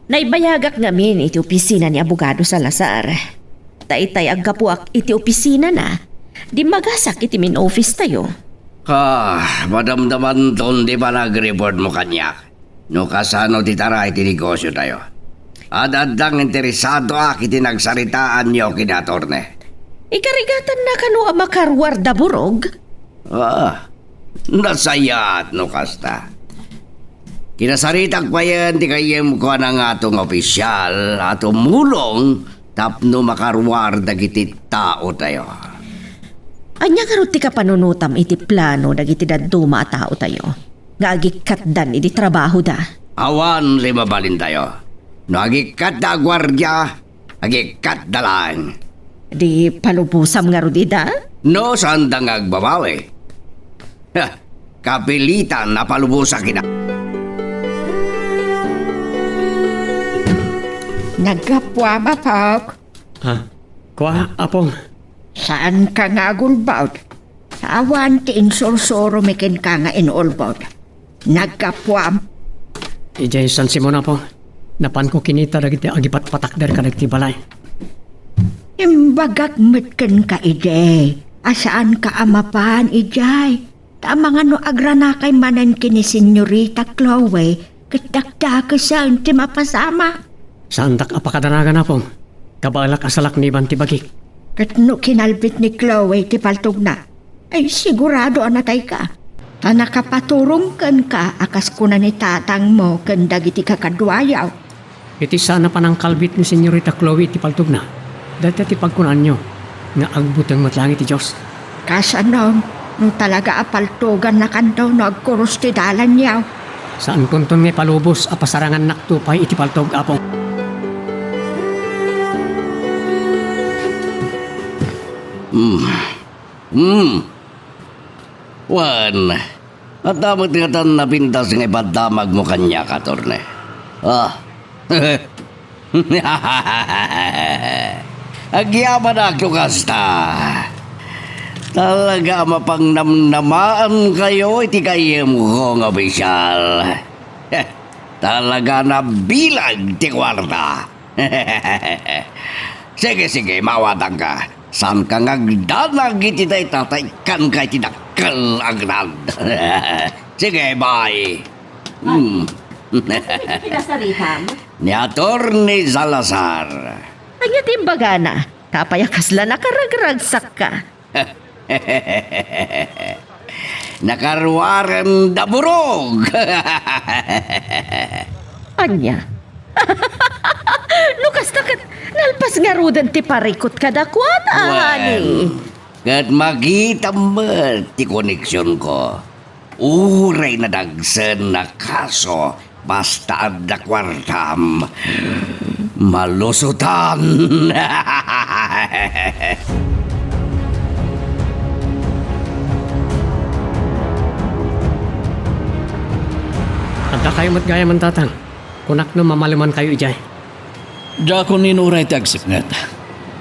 Naibayagak ngamin iti opisina ni Abogado Salazar. Ta itay aggapuak iti opisinana, dimmagasak iti main office tayo. Ah, madamdamanton ti panag-report mo kaniak. No kasano ti taray ti negosyo tayo. Ad-addang interesadoak iti nagsaritaanyo ken ni Attorney. Ikarigatanna kano a makaruar da Burog? Ah, nasayaat no kasta. Kinasaritak payen ti gayyemko a nangato nga opisyal a tumulong tapno makaruar dagiti tao tayo. Ania ngarud ti kapanunotam iti plano dagiti dadduma a tao tayo nga agikkatdan iti trabahoda? Awan ti mabalin tayo. No agikkatda a guardia, agikkat da laeng. Di palubosam ngarud ida? No, saanda nga agbabawi. Ha, kapilitan a palubosak ida. Naggapuam, Apok. Ha? Kua, Apong? Saanka nga agulbod? Awan ti insursuromi kenka nga inulbod. Naggapuam. Idiay San Simon, Apo. Napanko kinita dagiti agipatpatakder kadagiti balay. Imbagak met kenka idi a saanka a mapan idiay. Ta amangan no agranakay manen ken ni Senyorita Chloe ket dakdakesen ti mapasamak. Saandak a pakadanagan, Apo. Kabaelak a salakniban ti bagik. Ket no kinalbit ni Chloe ti paltogna, ay, sigurado a natayka. Ta nakapaturong kenka a kas kuna ni tatangmo ken dagiti kakaduayo. Iti saan a panangkalbit ni Senyorita Chloe iti paltogna, dayta ti pagkunaanyo nga agbuteng met laeng iti Dios. Kasano no talaga a paltogannakanto no agkurus ti dalanyo? Saankonton nga ipalubos a pasarangannakto pay iti paltog, Apo. Hmm. Hmm. Wen, adda met ngatan napintas nga ipaddamagmo kaniak, Attorney. Ah. Agyamanak no kasta. Talaga a mapangnamnamaankayo iti gayyemko nga opisyal. Talaga nabilag ti kuarta. Sige, sige, mawatanka. Saanka nga agdanag iti dayta ta ikkanka iti dakkel a grant. Sige, bye. Hmm. Kinasaritam? Ni Attorney Salazar. Ania ti imbagana? Apay a kasla nakaragragsakka? Nakaruaren da Burog! Ania? No kasta ket nalpas ngaruden ti parikut kadakuada, Wen, honey. Ket makitam met ti koneksionko. Uray nadagsen a kaso, basta adda kuartam, malusotan. Adda kayo met gayam, Tatang. Kunak no mamalemankayo idiay. Diakon inuray ti agsipnget.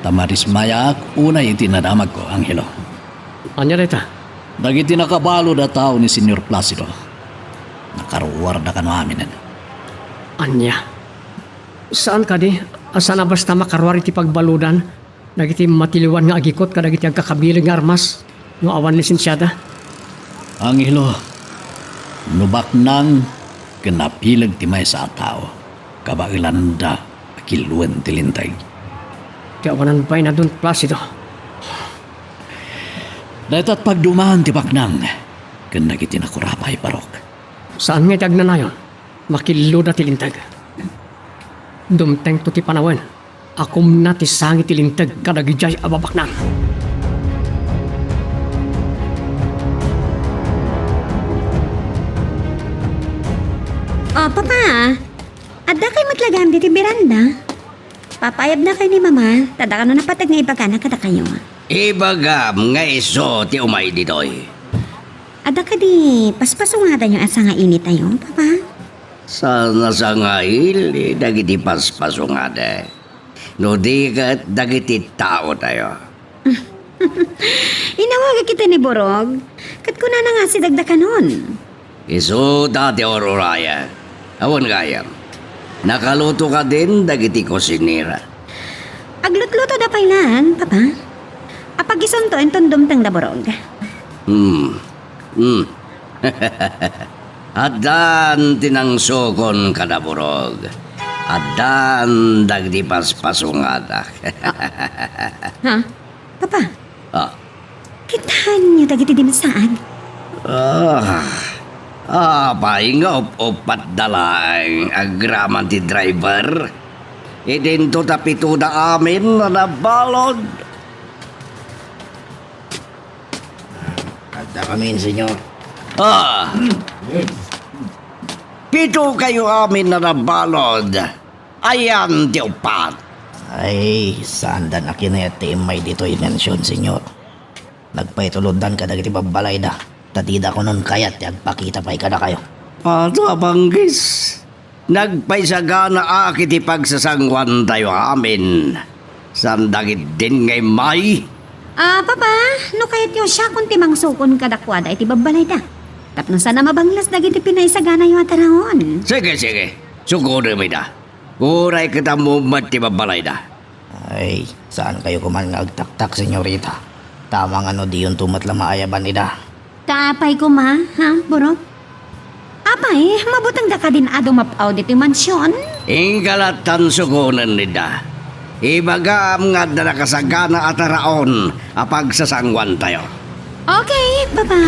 Ta madismayaak unay iti nadamagko, Angelo. Ania dayta? Dagiti nakabalud a tao ni Señor Placido, nakaruarda kano aminen. Ania? Saan kadi a saan a basta makaruar iti pagbaludan dagiti matiliwan nga agikot kadagiti agkakabileg nga armas no awan lisensiada? Angelo, no baknang ken napileg ti maysa a tao, kabaelanda a killoen ti linteg. Ti awanan pay na Don Placido. Dayta ti pagdumaan ti baknang ken dagiti nakurapay, Barok. Saan nga iti agnanayon, makilloda ti linteg. Dumtengto ti panawen. Akumna ti sangi ti linteg kadagidiay a babaknang. Oh, Papa, adda kay met lagam diti beranda? Papayabna kay ni Mama, ta dakano napateg nga ibagana kadakayo. Ibagam nga isu ti umay ditoy. Adda kadi paspasungadayo a sangaili tayo, Papa? Saan a sangaili dagiti paspasungada? No di ket dagiti tao tayo. Inawagak iti ni Burog, ket kunana nga asideg dakanon. Isuda ti ururaya. Awan gayam. Nakaluto kadin dagiti kusinera. Aglutluto da pay laeng, Papa. Apagisunto inton dumteng da Burog. Hmm. Hmm. Addan ti nangsukon kada Burog. Addan dagiti paspasungada. Ha? Papa? Ah. Kitaenyo dagiti dimsaan? Ah. Apay nga up-uppat da laeng agraman ti driver? Idinto ta pito da amin a nabalod. Adda kami, Senyor. Ah! Pito kayo amin a nabalod. Ayan ti upat. Ay, saanda a kinayat ti immay ditoy mansion, Senyor. Nagpaituloddan kadagiti babbalayda, ta dida kunon kayat ti agpakita pay kadakayo. Ato a banggis. Nagpaisaganaak iti pagsasanguantayo amin. Saan dagidin nga immay? Ah, Papa, no kayatyo siakon ti mangsukon kadakuada iti babbalayda. Tapno saan a mabangles dagiti pinaisaganayo a taraon. Sige, sige. Sukodem ida. Uray ket ammom met ti babbalayda. Ay, saan kayo kuman nga agtaktak, senyorita? Tama nga no diyonto met la maayaban ida. Ta apay koma, ha, Burok? Apay, mabuteng da kadin a dumap-aw ditoy mansion? Inka lattan sukonen ida. Ibagam nga adda nakasagana a taraon a pagsasanguantayo. Okay, Papa.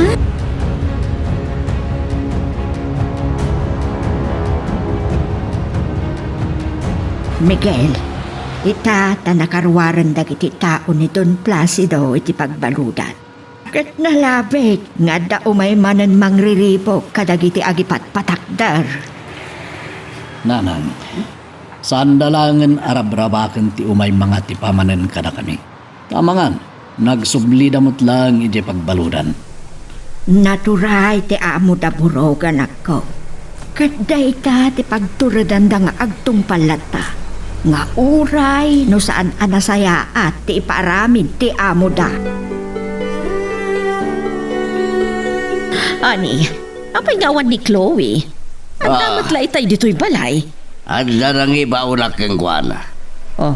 Miguel, ita ta nakaruaren dagiti tao ni Don Placido iti pagbaludan. Ket nalabit nga adda umay manen mangriribuk kadagiti agipatpatakder. Nanang, saanda laengen a rabrabaken ti umay mangatipa manen kadakami. Ta amangan, nagsublida met laeng idiay pagbaludan. Naturay ti amoda Burog, anakko. Ket dayta ti pagturedanda nga agtungpal latta, nga uray no saan a nasayaat ti ipaaramid ti amoda. Ani, apay nga awan ni Chloe? Adda Ah. met la itay ditoy balay. Adda nangibaonak kenkuana. Oh,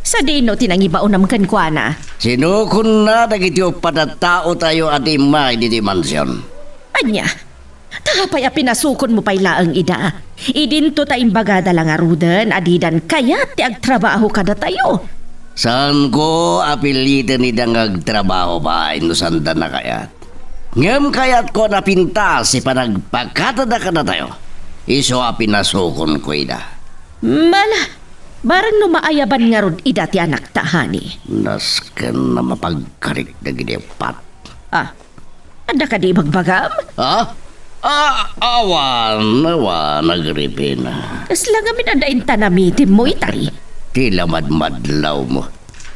sadino ti nangibaonam kenkuana? Sinukonna dagiti uppat a taotayo a di immay ditoy mansion. Ania? Ta apay a pinasukonmo pay laeng ida? Idinto ta imbagada la ngaruden a didan kayat ti agtrabaho kadatayo. Saanko a piliten ida nga agtrabaho bain no saanda nakayat. Ngem kayatko a napintas ti panagpakadada kadatayo. Isu a pinasukonko ida. Mala, bareng no maayaban ngarud ida ti anakta, honey. Nasken a mapagkarik dagiti uppat. Ah, adda kadi ibagbagam? Ha? Ah, awan, awan, Agripina. Kasla ngamin adda inta namitimmo itay. Ti lamadmadlawmo.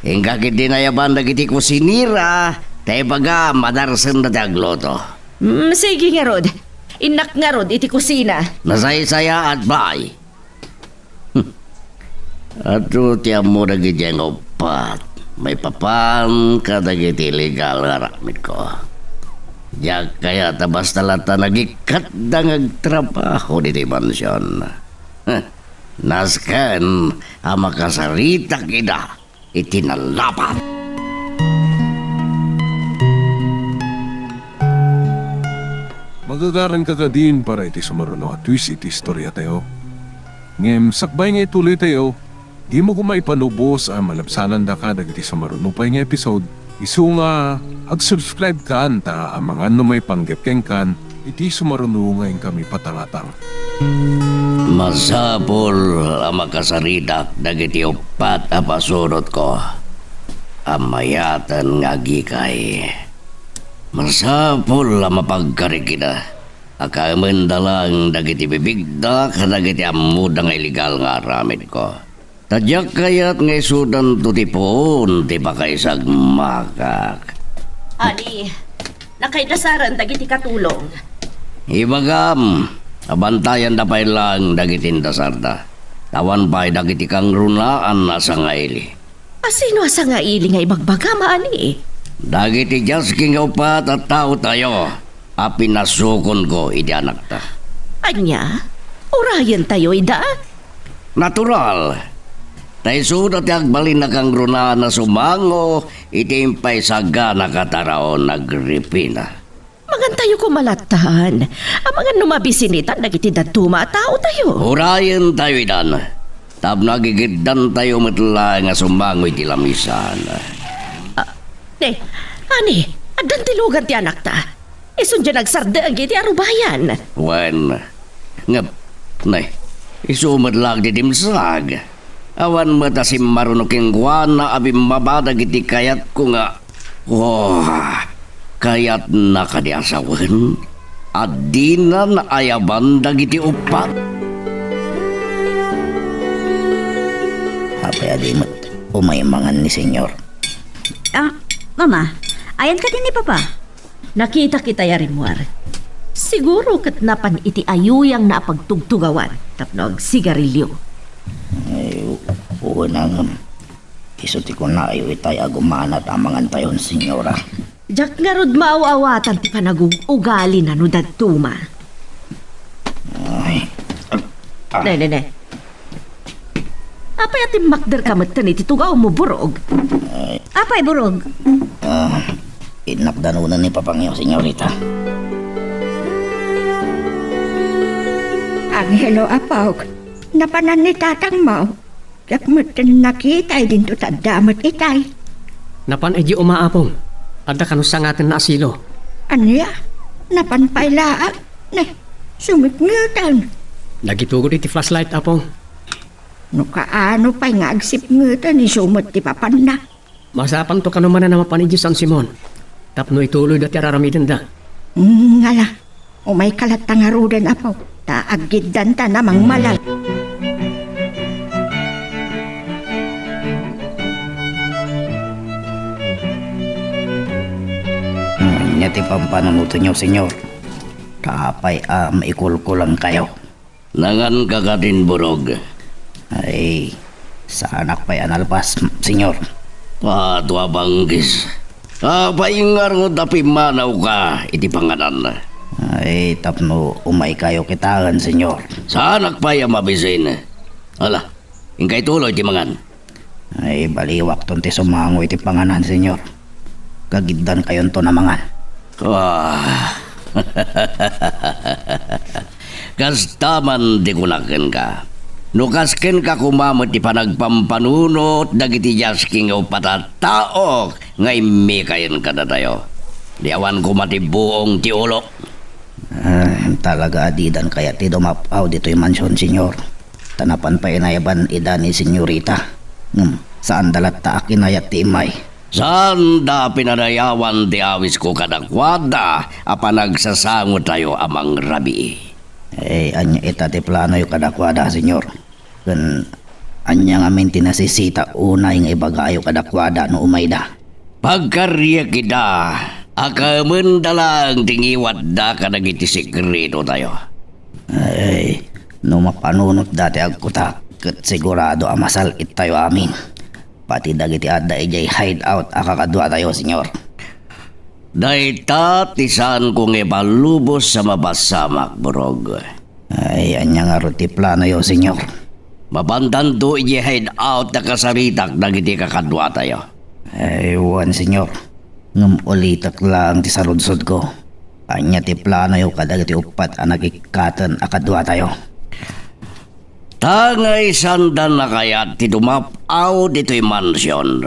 Inka ketdi nayaban dagiti kusinera, ta ibagam a darsenda ti agluto. Mm, sige ngarud. Innak ngarud iti kusina. Nasaysayaat, bay. Adu ti ammo dagiti nga uppat maipapan kadagiti illegal nga aramidko. Diak kayat a basta latta nagikatda nga agtrabaho ditoy mansion. Nasken a makasaritak ida iti nalapat. Magagaranka kadin para iti sumaruno a twist iti istoriatayo. Ngem sakbay nga ituloytayo, dimo koma ipanubos a malabsanandaka dagiti sumaruno pay nga episode. Isu nga, ag-subscribe kan ta amangan no maipanggep kenkan iti sumaruno nga inkami patangatang. Masapul a makasaritak dagiti uppat a pasurotko a mayaten nga agikay. Masapul a mapagkarik ida a kaemenda laeng dagiti bibigda kadagiti ammoda nga illegal nga aramidko. Ta diak kayat nga isudanto ti puon ti pakaisagmakak. Ani, nakaidasaren dagiti katulong. Ibagam, a bantayanda pay laeng dagiti indasarda. Awan pay dagiti kangrunaan a sangaili. A sino a sangaili nga ibagbagam, ani? Dagiti diasken nga uppat a taotayo a pinasukonko iti anakta. Ania? Urayentayo ida? Natural. Ta isuda ti agbalin a kangrunaan a sumango iti impaisaganaka a taraon, Agripina. Mangantayo koma lattan. Amangan no mabisinitan dagiti dadduma a taotayo. Urayentayo idan. Tapno agigiddantayo met laeng a sumango iti lamisan. Ah, ne, ani, addan ti lugan ti anakta. Isun diay nagsardeng iti arubayan. Wen, ngem, ne, isu met laeng ti dimsag. Awan met a simmaruno kenkuana a bimmaba dagiti kayatko nga, oh, kayatna kadi a sawen a dina naayaban dagiti uppat. Apay a di met umay mangan ni Senyor? Ah, Mama, ayan kadi ni Papa? Nakitak itay a rimmuar. Siguro ket napan iti ayuyangna a pagtugtugawan tapno agsigarilio. Ay, u-, wen a ngem. Isu ti kunayo itay a gumanat a mangantayon, Senyora. Diak ngarud maaw-awatan ti panagug-ugalina no dadduma. Ay. Ah. Ne, ne, ne. Apay a timmakderka metten iti tugawmo, Burog? Ay. Apay, Burog? Ah, innak danunan ni Papangyo, senyorita. Angelo, apok, napanan ni tatangmo. Diak metten nakita idinto ta adda met itay. Napan idiay uma, Apong. Adda kano sangatenna a silo. Ania? Napan pay laeng? Ne, sumipngeten. Nagitugod iti flashlight, Apong. No kaano pay nga agsipngeten, isu met ti papanna. Masapanto kano manen a mapan idiay San Simon tapno ituloyda ti ar-aramidenda. Ngala, umayka latta ngaruden, Apo, ta aggiddanta a mangmalal. Ania ti pampanunotenyo, Senyor? Ta apay a maikulkulangkayo? Nanganka kadin, Burog? Ay, saanak pay a nalpas, Senyor. Atua, banggis. Apay ngarud a pimmanawka iti panganan? Ay, tapno umaykayo kitaen, Senyor. Saanak pay a mabisin. Ala, inka ituloy ti mangan. Ay, baliwakton ti sumango iti panganan, Senyor. Kagiddantayonton a mangan. Ah. Kasta man ti kunak kenka. No kas kenka koma met ti panagpampanunot dagiti diasken nga uppat a tao nga immikayen kadatayo. Di awan koma ti buong ti ulo. Ah, talaga a didan kayat ti dumap-aw ditoy mansion, Senyor. Ta napan pay inayaban ida ni Senyorita. Ngem, saanda latta a kinayat ti immay. Saanda a pinadayawan ti awisko kadakuada a panagsasangotayo a mangrabii. Eh, ania ita ti planoyo kadakuada, Senyor? Ken ania ngamin ti nasisita unay nga ibagayo kadakuada no umayda? Pagkariek ida, a kaemenda laeng ti ngiwatda kadagiti sekretotayo. Ay, no mapanunotda ti agkutak, ket sigurado a masal-ittayo amin. Pati dagiti adda idiay hideout a kakaduatayo, Senyor. Dayta ti saanko nga ipalubos a mapasamak, Burog. Ay, ania ngarud ti planoyo, Senyor? Mapantanto idiay hideout a kasaritak dagiti kakaduatayo. Ay, wen, Senyor. Ngem ulitek laeng ti saludsodko. Ania ti planoyo kadagiti uppat a nagikkaten a kaduatayo? Ta nga isanda nakayat ti dumap-aw ditoy mansion,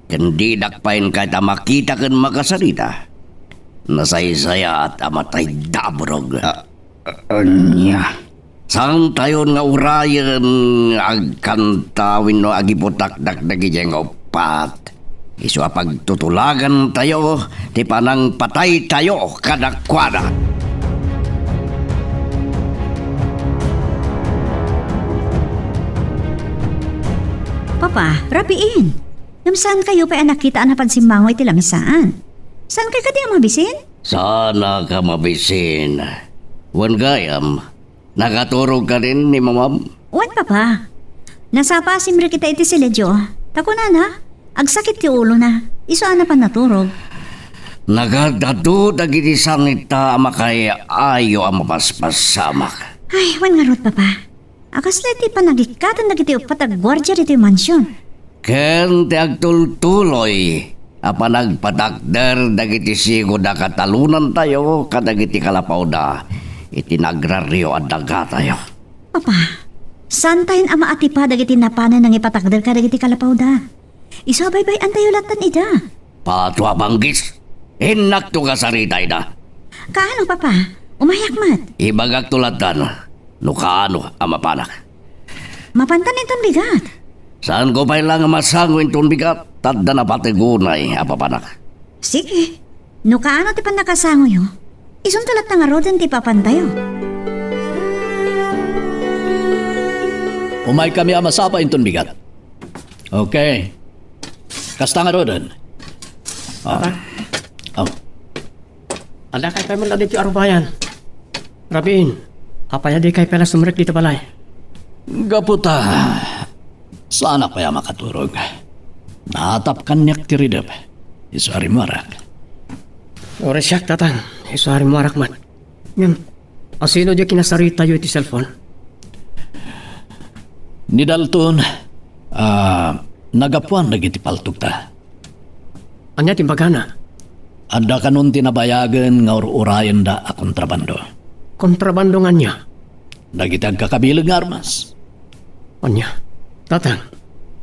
ken didak pay kayat a makita ken makasarita, nasaysayaat a matayda, Burog. Ah, ania? Saantayon nga urayen nga agkanta wenno agibutakdak dagidiay nga uppat. Isu a pagtutulagantayo ti panangpataytayo kadakuada. Papa, rabiin. Ngem saankayo pay a nakita a napan simmango iti lamisaan? Saankayo kadi a mabisin? Saanak a mabisin. Wen gayam, nakaturog kadin ni Mamam? Wen, Papa. Nasapa a simrek ita iti siledio. Ta kunana, agsakit ti ulona. Isu a napan naturog. Nagad-adu dagiti sangita a makaay-ayo a mapaspasamak. Ay, wen ngarud, Papa. A kasla iti panagikkaten dagiti uppat a guardia ditoy mansion. Ken ti agtultuloy a panagpatakder dagiti sigud a katalonantayo kadagiti kalapawda iti nagrario a dagatayo. Papa, saantayon a maatipa dagiti napanen nangipatakder kadagiti kalapawda. Isu a baybay-antayo lattan ida. Pato a banggis! Innakto kasarita ida. Kaano, Papa? Umayak met. Ibagakto lattan no kaano a mapanak. Mapantan inton bigat. Saanko pay la nga masango inton bigat, ta adda napateg unay a papanak. Sige. No kaano ti pannakasangoyo, isunto latta ngaruden ti ipapantayo. Umaykami a masapa inton bigat. Okay. Kasta ngaruden. Ah. Papa. Oh. Adda kay pay met la ditoy arubayan. Rabiin, apay a di kay pay la sumrek ditoy balay? Gapu ta, saanak pay a makaturog. Naatap kaniak ti ridep. Isu a rimmuarak. Uray siak, Tatang. Isu a rimmuarak met. Ngem, asino diay kinasaritayo iti cellphone? Ni Dalton, ah, nagapuan dagiti paltogta. Ania ti imbagana? Adda kanon ti nabayagen nga ur-urayenda a kontrabando. Kontrabando nga ania? Dagiti agkakabileg nga armas. Ania? Tatang,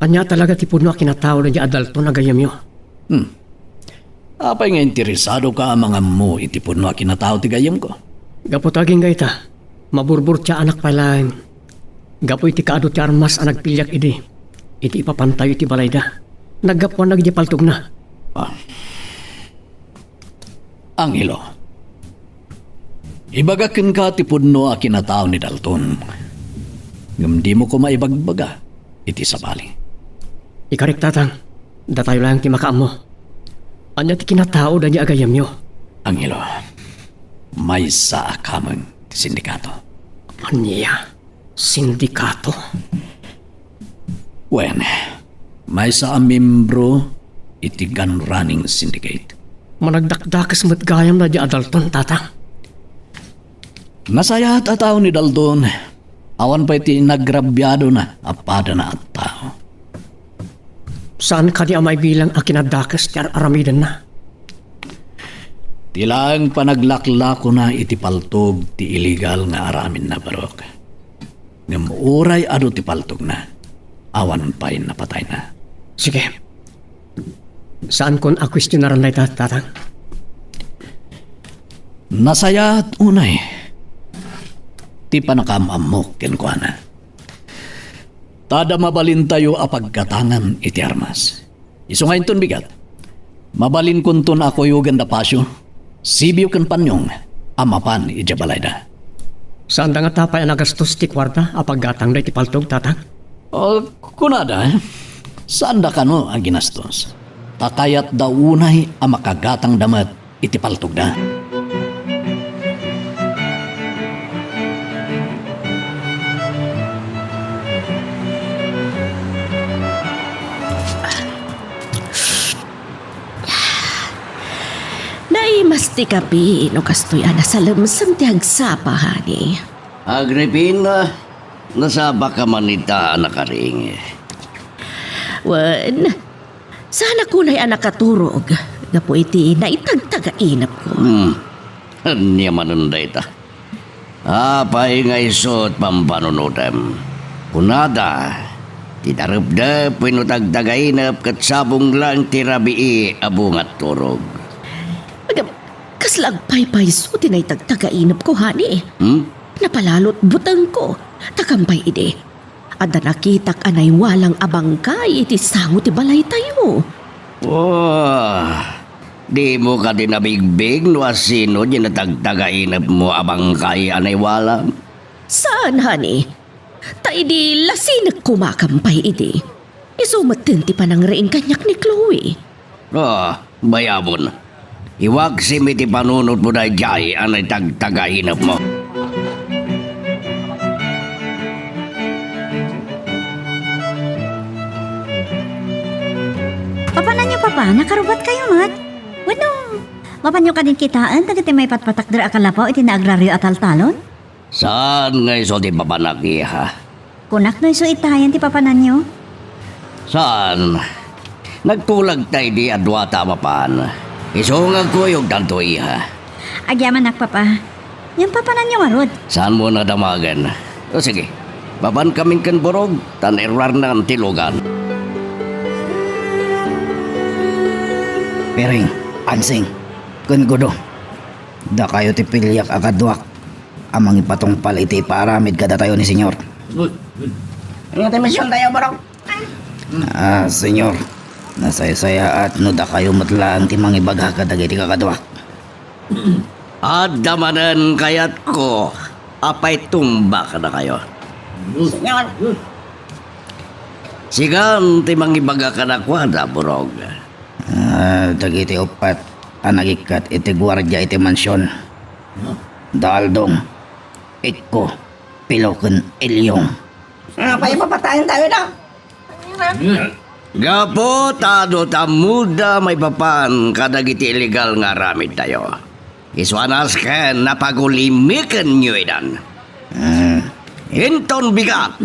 ania talaga ti pudno a kinatao daydi a Dalton a gayyemyo? Hmm. Apay nga interesadoka a mangammo iti pudno a kinatao ti gayyemko? Gapu ta agingga ita, maburburtiaanak pay laeng gapu iti kaadu ti armas a nagpiliak idi, iti ipapantayo iti balayda. Naggapuan dagiti paltogna. Ah. Angelo, ibagak kenka ti pudno a kinatao ni Dalton. Ngem dimo koma ibagbaga iti sabali. Ikarik, Tatang, datayo laeng ti makaammo. Ania ti kinatao daydi a gayyemyo? Angelo, maysa a kameng ti sindikato. Ania? Sindikato? Wen, maysa a membro iti gun running syndicate. Managdakdakes met gayam daydi a Dalton, Tatang. Nasayaat a tao ni Dalton. Awan pay ti nagrabiadona a padana a tao. Saan kadi a maibilang a kinadakes ti ar-aramidenna? Ti laeng panaglaklakona iti paltog ti illegal nga aramidna, Barok. Ngem uray adu ti paltogna, awan pay napatayna. Sige. Saankon a kuestionaran dayta, Tatang. Nasayaat unay ti pannakaam-ammok kenkuana. Ta adda mabalintayo a paggatangan iti armas. Isu nga inton bigat, mabalinkonton a kuyogen da Pasio, Sibio ken Panyong a mapan idiay balayda. Saanda ngata pay a nagastos ti kuarta a paggatangda iti paltog, Tatang? O, kunada, saanda kano a ginastos. Ta kayatda unay a makagatangda met iti paltogda. Naimas ti kapi no kastoy a nasalemsem ti agsapa, honey. Agripina, nasapaka man ita a nakaring? Wen, saanak unay a nakaturog gapu iti naitagtagainepko. Hmm. Ania manen dayta? Apay nga isu ti pampanunotem? Kunada, ti darepdep wenno tagtagainep ket sabong laeng ti rabii a bunga ti turog. Agam, kasla agpaypayso ti naitagtagainepko, honey. Hmm? Napalalot butengko, ta kampay idi, adda nakitak a naiwalang a bangkay iti sango ti balaytayo. Oh, dimo kadi nabigbig no asino diay natagtagainepmo a bangkay a naiwalang? Saan, honey. Ta idi lasinek koma kampay idi, isu metten ti panangriing kaniak ni Chloe. Ah, bayamon. Iwaksim iti panunotmo daydiay a naitagtagainepmo. Papananyo, Papa, nakarubatkayo met? Wenno, mapanyo kadin kitaen dagiti maipatpatakder a kalapaw iti naagraryo a taltalon? Saan nga isu ti papanak, iha? Kunak no isu itayen ti papananyo? Saan. Nagtulagta idi a duata a mapan. Isu nga agkuyogtanto, iha. Agyamanak, Papa. Ngem papananyo ngarud? Saanmo a damagen? O sige, mapankamin ken Burog, ta nairuarnan ti lugan. Piring, Agsing, ken Gudo, dakayo ti piliak a kaduak a mangipatungpal iti ipaaramid kadatayo ni Señor. Ania ti misiontayo, Burog? Ah, Señor, nasaysayaat no dakayo met laeng ti mangibaga kadagiti kakaduak. Adda manen kayatko a paitumba kadakayo. Señor. Sikan ti mangibaga kadakuada, Burog. Ah, dagiti uppat a nagikkat iti guardia iti mansion. Da Aldong, Ikko, Pilo ken Ilyong. Ah, pay papatayen tayo da. Gapu ta adu ti ammoda maipapan kadagiti illegal nga aramidtayo. Isu a nasken a pagulimikenyo idan. Hmm. Inton bigat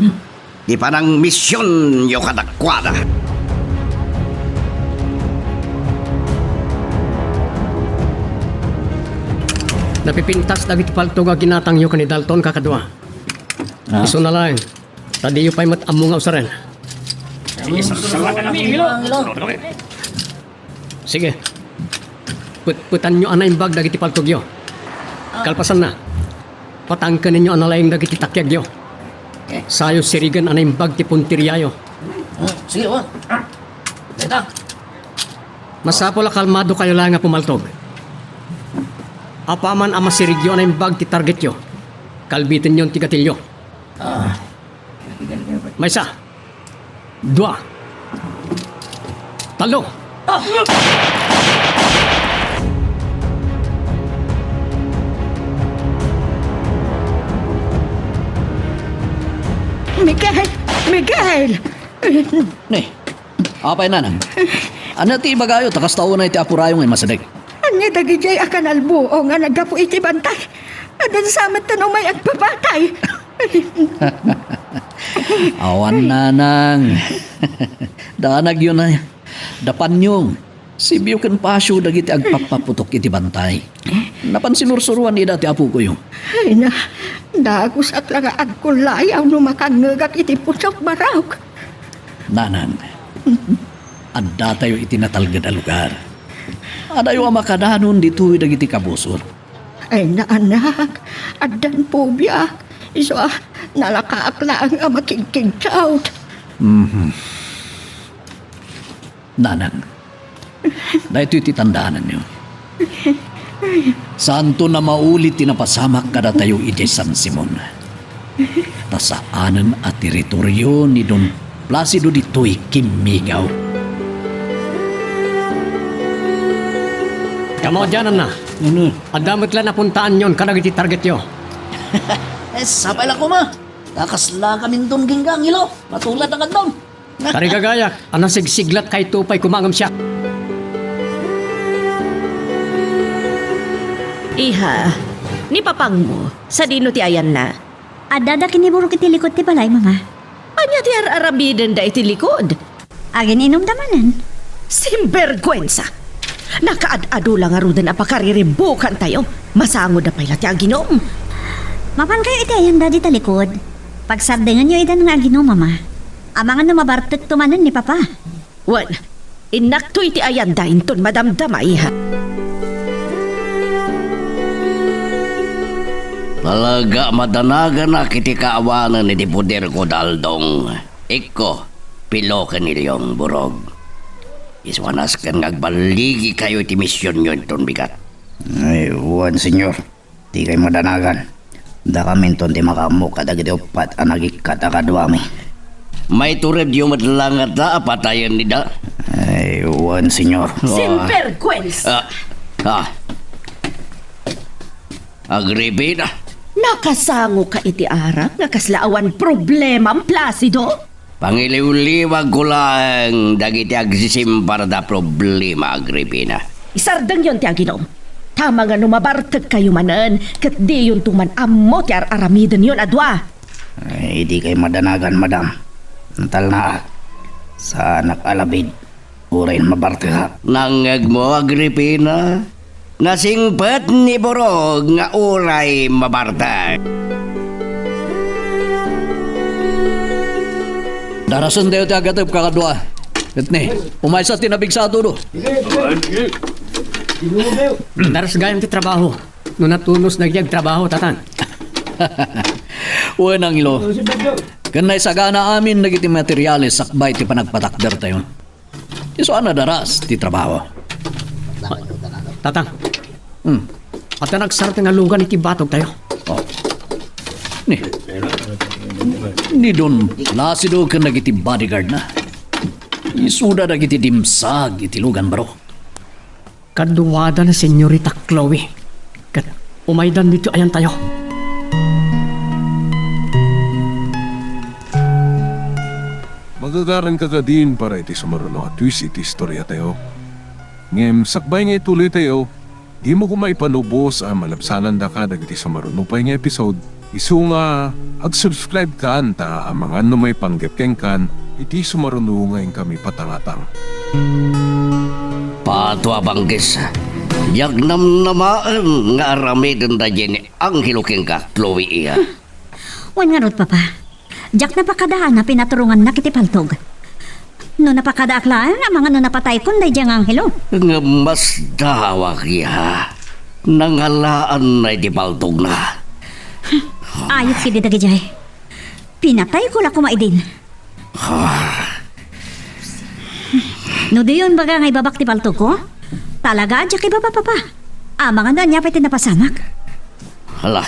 ti panangmisionyo kadakuada. Napipintas dagiti paltog a ginatangyo ken ni Dalton, kakadua. Ah. Isuna laeng, ta diyo pay met ammo nga usaren. Sige. Petpetanyo a naimbag dagiti paltogyo. Kalpasanna, patangkenenyo a nalaing dagiti takiagyo. Sayo sirigen a naimbag ti punteriayo. Ah, sige, wa. Deta. Masapul a kalmadokayo laeng a pumaltog. Apaman a masirigyo a naimbag ti targetyo, kalbitenyon ti gatilyo. Ah. Maysa. Dua. Tallo. Miguel! Miguel! Ne, apay, nanang? Ania ti ibagayo ta kasta unay ti apurayo nga immasideg? Ania dagidiay a kanalbuong a naggapu iti bantay? Adda sa met ti umay agpapatay. Awan, nanang. Danagyo na. Da Panyong. Sibio ken pasio dagiti agpappaputok iti bantay. Napan sinursuroan ida ti apokoyo. Ay na, dagusak la nga agkullayaw no makangngegak iti putok, Barok. Nanang, addatayo iti natalged a lugar. Adayo a makadanon ditoy dagiti kabusor. Ay na, anak, addan pobiak. Isu a, nalakaak laeng a makigkigsaut. Mhm. Nanang, daytoy ti tandaananyo. Saanton a mauli ti napasamak kadatayo idiay San Simon. Ta saanen a teritorio ni Don Placido ditoy kimmigaw. Kamaudiananna. Ano? Adda met la napuntaanyon kadagiti targetyo. Eh, sapay la koma. Kakasla kaminton kenka, Angelo. Matulad a kaddam. Tarigagayak, a nasigsiglat kayto pay koma ngem siak. Iha, ni papangmo, sadino ti ayanna? Addada ken ni Borok iti likod ti balay, Mama. Ania ti ar-aramidenda iti likod? Agin-inumda manen. Simberguensa! Nakaad-adu la ngaruden a pakaririmbukantayo. Masangoda pay la ti aginum. Mapankayo iti ayanda dita likod. Pagsardengenyo ida nga aginum, Mama. Amangan no mabartekto manen ni Papa. Wen, innakto iti ayanda inton madamdama, iha. Talaga, madanaganak iti kaawanan iti poderko, Daldong. Ikko, Pilo ken Ilyong, Borok. Isu a nasken nga agballigikayo iti misionyo inton bigat. Ay, wen, Señor. Dikay madanagan. Dakaminton ti makaammo kadagiti uppat a nagikkat a kaduami. Maituredyo met la ngata a patayen ida? Ay, wen, Señor. Ah. Simberguensa! Ah, ah. Agripina. Nakasangoka iti arak nga kasla awan problemam, Placido? Pangiliwliwagko laeng dagiti agsisimbar da problema, Agripina. Isardengyon ti aginum. Tama nga no mabartekkayo manen, ket diyonto man ammo ti ar-aramidenyon a dua. Ay, dikay madanagan, madam. Natalnaak. Saanak a labid. Uray mabartekak. Nangngegmo, Agripina? Nasingpet ni Borok nga uray mabartek. Darasentayo ti agatep, kakadua. Ket ni, umaysa ti nabigsa a tudo. Daras gayam ti trabaho. No natunos dagiti agtrabaho, Tatang. Wen, Angelo. Ken naisagana amin dagiti materiales sakbay ti panagpatakdertayo. Isu a nadaras ti trabaho. Tatang. Hmm. Adda nagsarta nga lugan iti batogtayo. Oh. Ni, ni Don Placido ken dagiti bodyguard na. Isuda dagiti dimsag iti lugan, bro. Kaduada ni Senyorita Chloe. Ket umaydan ditoy ayantayo. Magagaranka kadin para iti sumaruno a twist iti istoriatayo. Ngem sakbay nga ituloytayo, dimo koma ipanubos a malabsanandaka dagiti sumaruno pay nga episode. Isu nga, ag-subscribe kan ta amangan no maipanggep kenkan iti sumaruno nga inkami patangatang. Pato a bangkis, diak namnamaen nga aramiden daydiay ni Angelo kenka, Chloe, iya. Wen ngarud, Papa. Diak napakadaan a pinaturongannak iti paltog. No napakadaak laeng, amangan no napataykon daydiay nga anghelo. Ngem masdawak, iya. Nangalaanna iti paltogna. Ayat kidi dagidiay. Pinatayko la koma idin. Ah. No diyo imbaga nga ibabak ti paltogko, talaga a diak ibaba, Papa. Amangan no ania pay ti napasamak. Hala,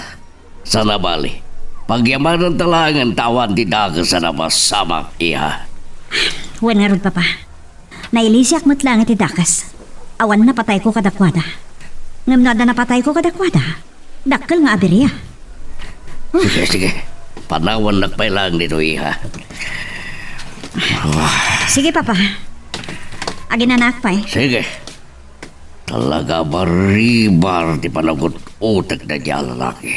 Sanabali, pagyamananta laengen ta awan ti dakes a napasamak, iha. Wen ngarud, Papa. Nailisiak met laeng iti dakes. Awan napatayko kadakuada. Ngem no adda napatayko kadakuada, dakkel nga abiria. Sige, sige. Panawannak pay laeng ditoy, iha. Sige, Papa. Aginanaak pay. Sige. Talaga a baribar ti panagut-utek daydiay a lalaki.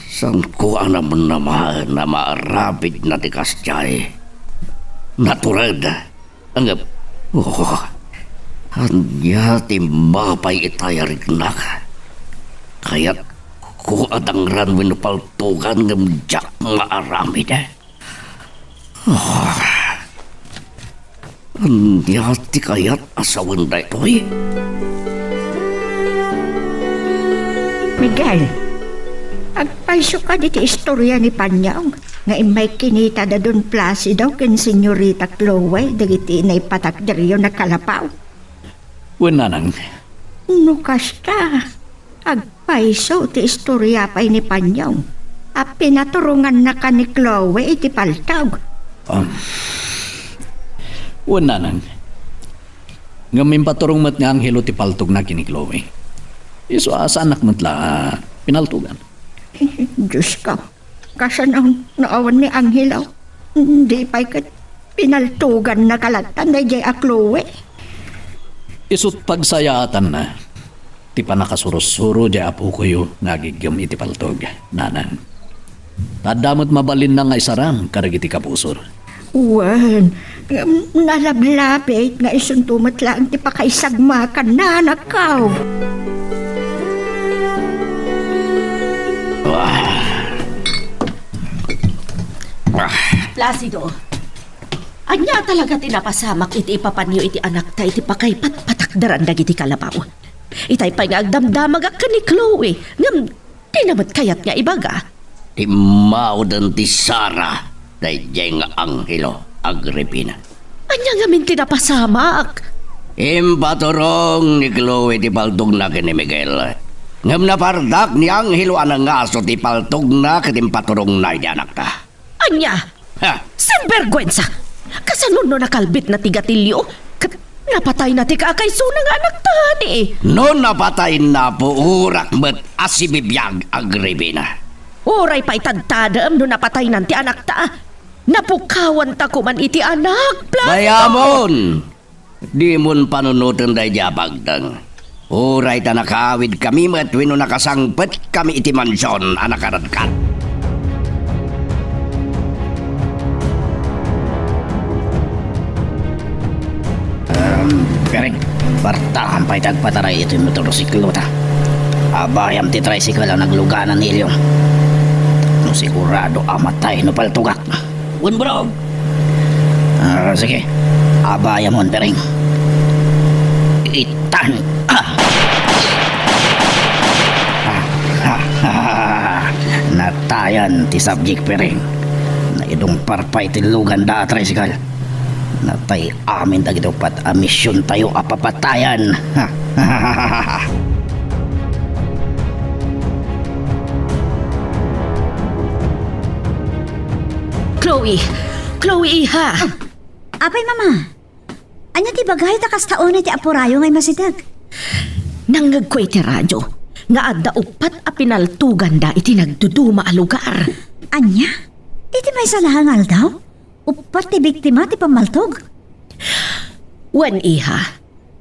Saanko a namnamaen a maaramidna ti kasdiay. Natured. Ngem, oh, Ania ti mapay itay a riknak? Kayatko a dangran wenno paltogan ngem diak maaramid. Ah, ania ti kayat a sawen daytoy? Miguel, agpayso kadi ti istoria ni Panyong nga immay kinita da Don Placido ken Senyorita Chloe dagiti naipatakderyo a kalapaw? Wen, nanang. No kasta, agpayso ti istoria pay ni Panyong a pinaturongannaka ni Chloe iti paltog. Um, wen, nanang. Ngem impaturong met nga anghelo ti paltogna ken ni Chloe. Isu a saannak met la a pinaltogan. Diosko, kasano no awan ni anghelo? Di pay ket pinaltogannaka latta daydiay a Chloe? Isut' pagsayaatanna ti pannakasursuro diay apokoyo nga agiggem iti paltog, nanang. Ta adda met mabalinna nga isaram kadagiti kabusor. Wen, ngem nalablabit nga isunto met laeng ti pakaisagmakanna, anakko. Ah. Ah. Placido, ania talaga ti napasamak iti ipapanyo iti anakta iti pakaipat-patakderan dagiti kalapaw? Itay pay nga agdamdamagak ken ni Chloe, ngem dina met kayat nga ibaga. Timmauden ti Sara daydiay nga anghelo, Agripina. Ania ngamin ti napasamak? Impaturong ni Chloe ti paltogna ken ni Miguel. Ngem napardak ni anghelo a nangaso ti paltogna ket impaturongna iti anakta. Ania? Ha? Sinberguensa! Kasano no nakalbitna ti gatilio ket napatayna ti kakaisuna nga anakta, ni? No napatayna, puorak met a sibibiag, Agripina. Uray pay tadtadem no napataynan ti anakta. Napukawanta koman iti anak, Placido! Bayamon! Dimon panunoten daydiay a pagteng. Uray ta nakaawidkami met wenno nakasangpetkami iti mansion a nakaradkat. Em, Piring, partakan pay ti agpataray iti motorsiklota. Abayam ti tricycle a nagluganan ni Elio. No sigurado a matay no paltogak. Wen, bro. Ah, sige. Abayamon, Piring. Itan. Ah! Natayan ti subject, Piring. Naidungpar pay ti lugan da a tricycle. Natay amin dagiti uppat a misiontayo a papatayan. Chloe! Chloe, iha! Apay, Mama? Ania ti ibagay ta kasta unay ti apurayo nga immasideg? Nangngegko iti radio nga adda uppat a pinaltoganda iti nagduduma a lugar. Ania? Iti maysa laeng nga aldaw? Uppat ti biktima ti pammaltog? Wen, iha,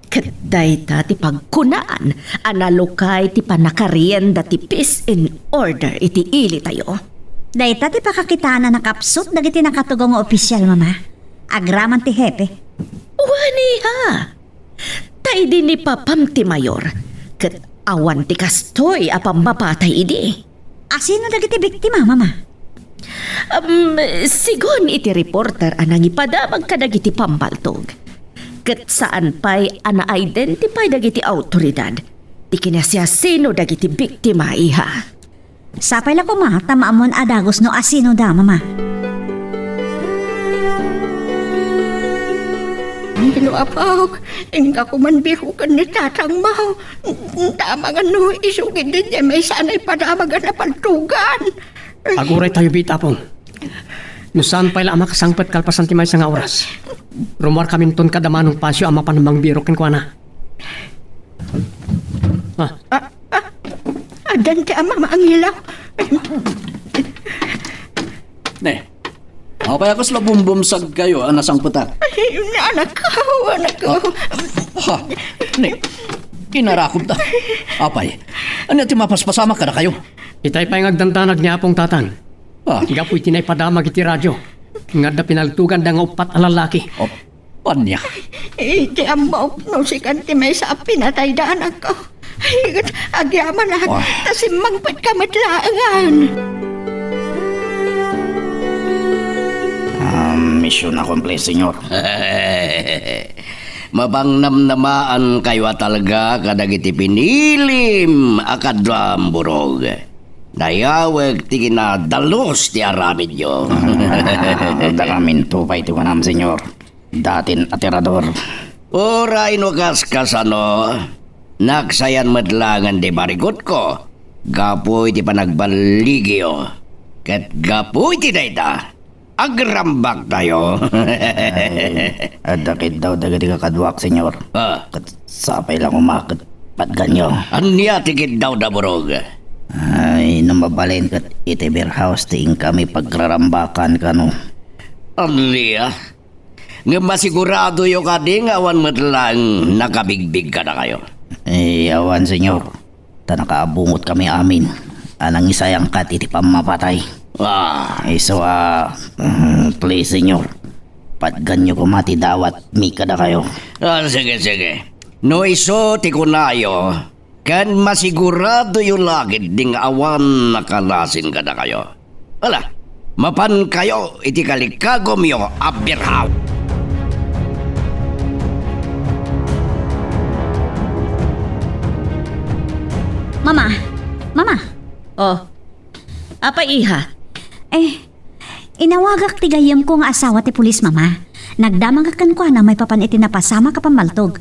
ket dayta ti pagkunaan a nalukay ti pannakarienda ti peace and order iti ilitayo. Dayta ti pakakitaan a nakapsut dagiti nakatugaw nga opisial, Mama, agraman ti hepe. Wen, iha, ta idi ni papam ti mayor, ket awan ti kastoy a pammapatay idi. Asino dagiti biktima, Mama? Am, sigun iti reporter a nangipadamag kadagiti pammaltog, ket saan pay a na-identify dagiti awtoridad ti kinasiasino dagiti biktima, iha. Sapay la koma ta maammoan a dagus no asinoda, Mama. Angelo, Apo, inka koman biroken ni tatangmo. Ta amangan no isu ketdi diay maysa a naipadamag a napaltogan. Aguraytayo biit, Apong. No saan pay la a makasangpet kalpasan ti maysa nga oras, rummuarkaminton kada Manong Pasio a mapan mangbirok kenkuana. Ah. Ah, ah, addan ti ama, Mama Angelo. Ne, apay a kasla bumbumsagkayo a nasangpetak? Ay, anakko, anakko. Ha? Ne, inarakobta. Apay, ania ti mapaspasamak kadakayo? Itay pay nga agdandanag ni Apong Tatan. Ah. Gapu iti naipadamag iti radio nga adda pinaltoganda nga uppat a lallaki. Oh. Ania? Iti ammok no sikan ti maysa a pinatayda anakko. Ay, agyamanak, ta simmangpetka met laengen. Ah, mission accomplished, Senyor. Mapangnamnamaankayo a talga kadagiti pinilim a kaduam, Burog. Dayawek ti kinadalus ti aramidyo. Ah, dakaminto pay ti kunam, Senyor. Datin atirador. Uray no kaskasano, naksayan met laengen ti barikutko gapu iti panagballigyo. Ket gapu iti dayta, agrambaktayo. Ay, adda kiddaw dagiti kakaduak, Senyor. Ah. Ket sapay la koma ket patganyo. Ania ti kiddawda, Burog? Ay, no mabalin ket iti beer house ti inkami pagrarambakan kano. Ania? Ngem masiguradoyo kadi nga awan met laeng nakabigbig kadakayo? Eh, awan, Senyor. Ta nakaabungotkami amin a nangisayangkat iti pammapatay. Ah. Isu a, mm, please, Senyor, patganyo koma ti dawatmi kadakayo. Ah, sige, sige. No isu ti kunayo, ken masiguradoyo la ketdi nga awan nakalasin kadakayo. Ala, mapankayo iti kalikagumyo a birhaw. Mama! Mama! Oh, apay, iha? Eh, inawagak ti gayyemko nga asawa ti pulis, Mama. Nagdamagak kenkuana maipapan iti napasamak a pammaltog.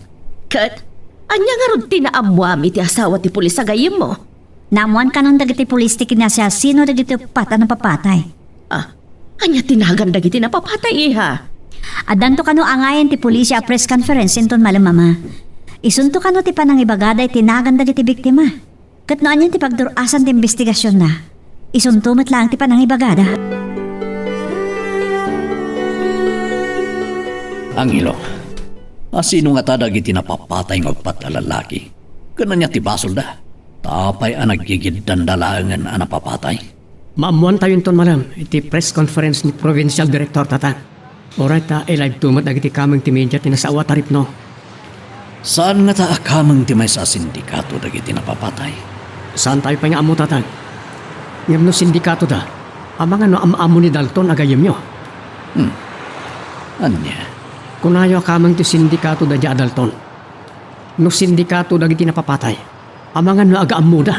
Ket, ania ngarud ti naammuam iti asawa ti pulis a gayyemmo? Naammuan kanon dagiti pulis ti kinasiasino dagiti uppat a napapatay. Ah, ania ti nagan dagiti napapatay, iha? Addanto kano angayen ti pulis a press conference inton malem, Mama. Isunto kano ti panangibagada iti nagan dagiti biktima. Ket no anian ti pagdur-asan ti imbestigasionna, isunto met laeng ti panangibagada. Angelo, asino ngata dagiti napapatay nga uppat a lallaki? Ken ania ti basolda? Ta apay a naggigiddanda laengen a napapatay? Maammuantayo inton malem iti press conference ni Provincial Director, Tatang. Uray ta i-live to met dagiti kameng ti media ti nasao a taripno. Saan ngata a kameng ti maysa a sindikato dagiti napapatay? Saantayo pay nga ammo, Tatang. Ngem no sindikatoda, amangan no am-ammo ni Dalton a gayyemyo? Hmm. Ania? Kunayo a kameng ti sindikato daydiay a Dalton. No sindikato dagiti napapatay, amangan no aga-ammoda.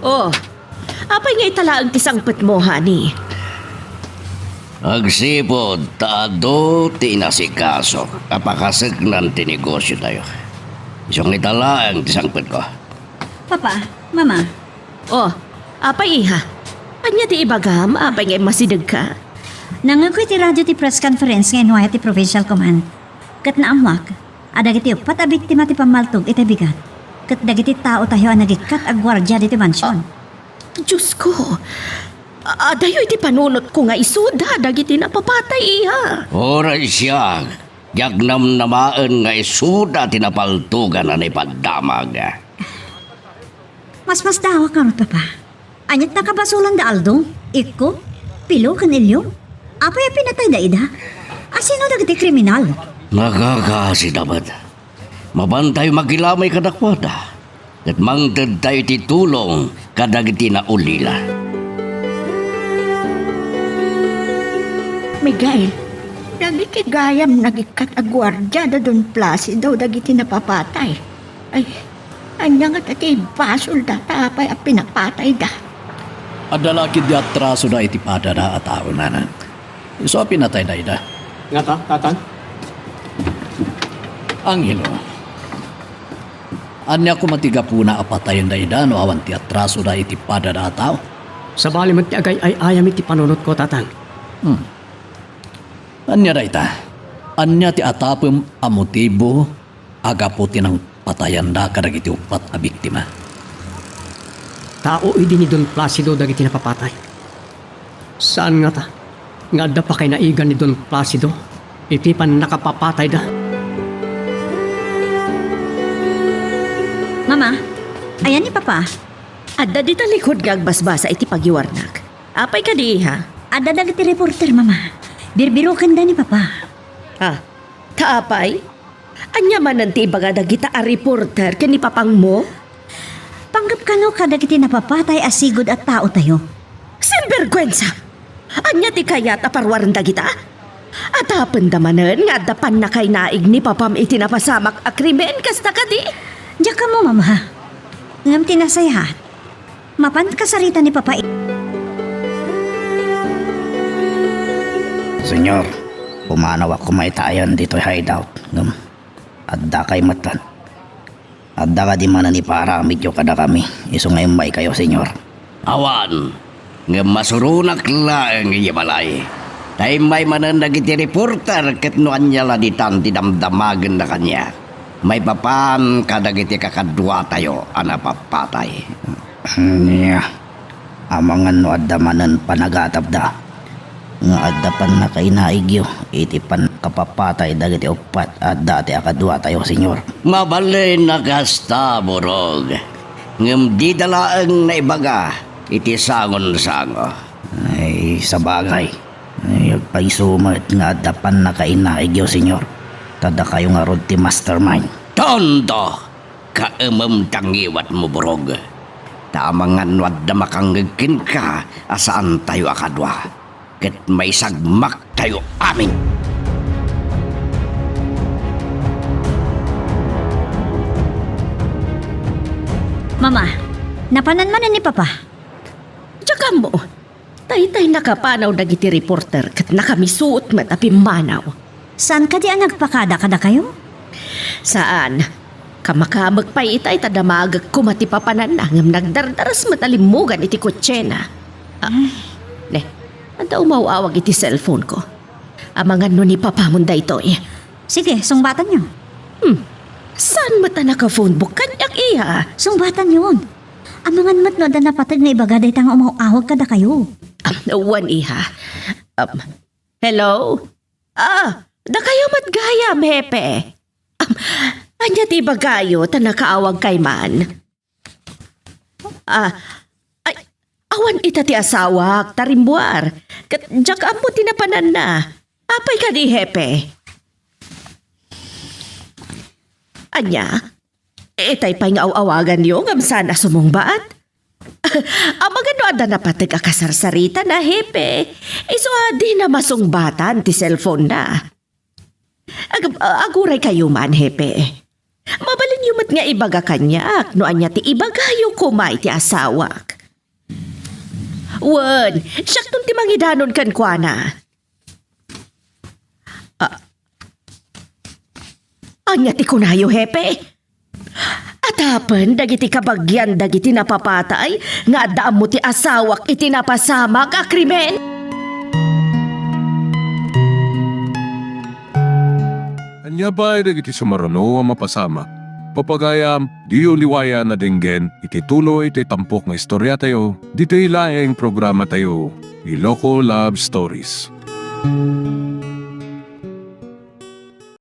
Oh, apay nga ita laeng ti sangpetmo, honey? Agsipud ta adu ti inasikasok a pakaseknan ti negosiotayo. Isu nga ita laeng ti sangpetko. Papa, Mama. Oh, apay, iha? Ania ti ibagam? Apay nga immasidegka? Nangngegko iti radio ti press conference nga inwayat ti Provincial Command. Ket naammuak a dagiti uppat a biktima ti pammaltog iti bigat ket dagiti taotayo a nagikkat a guardia ditoy mansion. Ah, Diosko! A-, adayo iti panunotko nga isuda dagiti napapatay, iha. Uray siak, diak namnamaen nga isuda ti napaltogan a naipaddamag. Masmasdawak ngarud, Papa. Aniat nakabasolan da Aldo, Ikko, Pilo, ken Elio? Apay a pinatayda ida? Asino dagiti kriminal? Nagakasida met. Mapantayo makilamay kadakuada, ket mangtedtayo iti tulong kadagiti naulila. Miguel, dagiti gayam nagikkat a guardia da Don Placido dagiti napapatay. Ay, ania ngata ti basolda ta apay a pinapatayda? Adda la ketdi atrasoda iti padada a tao, nanang. Isu a pinatayda ida. Ngata, Tatang? Angelo, ania koma ti gapuna a patayenda ida no awan ti atrasoda iti padada a tao? Sabali met ti agay-ay-ayam iti panunotko, Tatang. Hmm. Ania dayta? Ania ti atapem a motibo a gapu ti nangpatayanda kadagiti uppat a biktima? Tao idi ni Don Placido dagiti napapatay. Saan ngata nga adda pakainaigan ni Don Placido iti pannakapapatayda? Mama, ayan ni Papa? Adda dita likod nga agbasbasa iti pagiwarnak. Apay kadi, iha? Adda dagiti reporter, Mama. Birbirokenda ni Papa. Ah, ta apay? Ania manen ti ibaga dagita a reporter ken ni papangmo? Panggep kano kadagiti napapatay a sigud a taotayo? Sinberguensa! Ania ti kayat a paruaren dagita? Adapenda manen nga adda pannakainaig ni papam iti napasamak a krimen kasta kadi? Diak ammo, Mama. Ngem ti nasayaat, mapan kasarita ni Papa i- Señor, pumanawak koma itayan ditoy hideout. Ngem, adda kay metten. Adda kadi manen ipaaramidyo kadakami, isu nga immaykayo, Señor? Awan, ngem masuronak laeng idiay balay. Ta immay manen dagiti reporter ket no ania la ditan ti damdamagenna kaniak, maipapan kadagiti kakaduatayo a napapatay. Ania? Amangan no adda manen panagatapda nga adda pannakainaigyo iti pannakapapatay dagiti uppat a adda ti akaduatayo, Señor. Mabalin a kasta, Burog. Ngem dida laeng naibaga iti sangonsango. Ay, sabagay. Ay, agpayso met nga adda pannakainaigyo, Señor. Ta dakayo ngarud ti mastermind. Tonto! Kaemem ta ngiwatmo, Burog. Ta amangan no adda makangngeg kenka a saantayo a kadua, ket maisagmaktayo amin. Mama, napanan manen ni Papa? Diak ammo. Taytay nakapanaw dagiti reporter ket nakamisuot met a pimmanaw. Saan kadi a nagpakada kadakayo? Saan. Kamakamek pay itay ta damagek koma ti papananna ngem nagdardaras met a limmugan iti kotsena. Ah, ne, adda umaw-awag iti cellphone ko. Amangan no ni papamon daytoy. Sige, sungbatanyo. Hmm. Saan met a naka-phone book kaniak, iha? Sungbatanyon. Amangan met no adda napateg nga ibaga dayta nga umaw-awag kadakayo. Um, wen, iha. Um, hello? Ah, dakayo met gayam, Hepe. Um, ania ti ibagayo ta nakaawagkay man? Ah, ay, awan ita ti asawak, ta rimmuar. Ket diak ammo ti napananna. Apay kadi, Hepe? Ania? Itay pay nga aw-awaganyo ngem saan a sumungbat? Amangan no adda napateg a kasarsaritana, Hepe. Isu a dina masungbatan ti cellphone na. Ag-, aguray kayo man, Hepe. Mabalinyo met nga ibaga kaniak no ania ti ibagayo koma iti asawak. Wen, siakton ti mangidanon kenkuana. Ah, ania ti kunayo, Hepe? Atapen dagiti kabagian dagiti napapatay nga adda ammo ti asawak iti napasamak a krimen? Ania pay dagiti sumaruno a mapasamak? Pagayam, diyo liwayan a denggen iti tuloy ti tampok nga istoriatayo, ditoy laeng programatayo, Iloko Love Stories.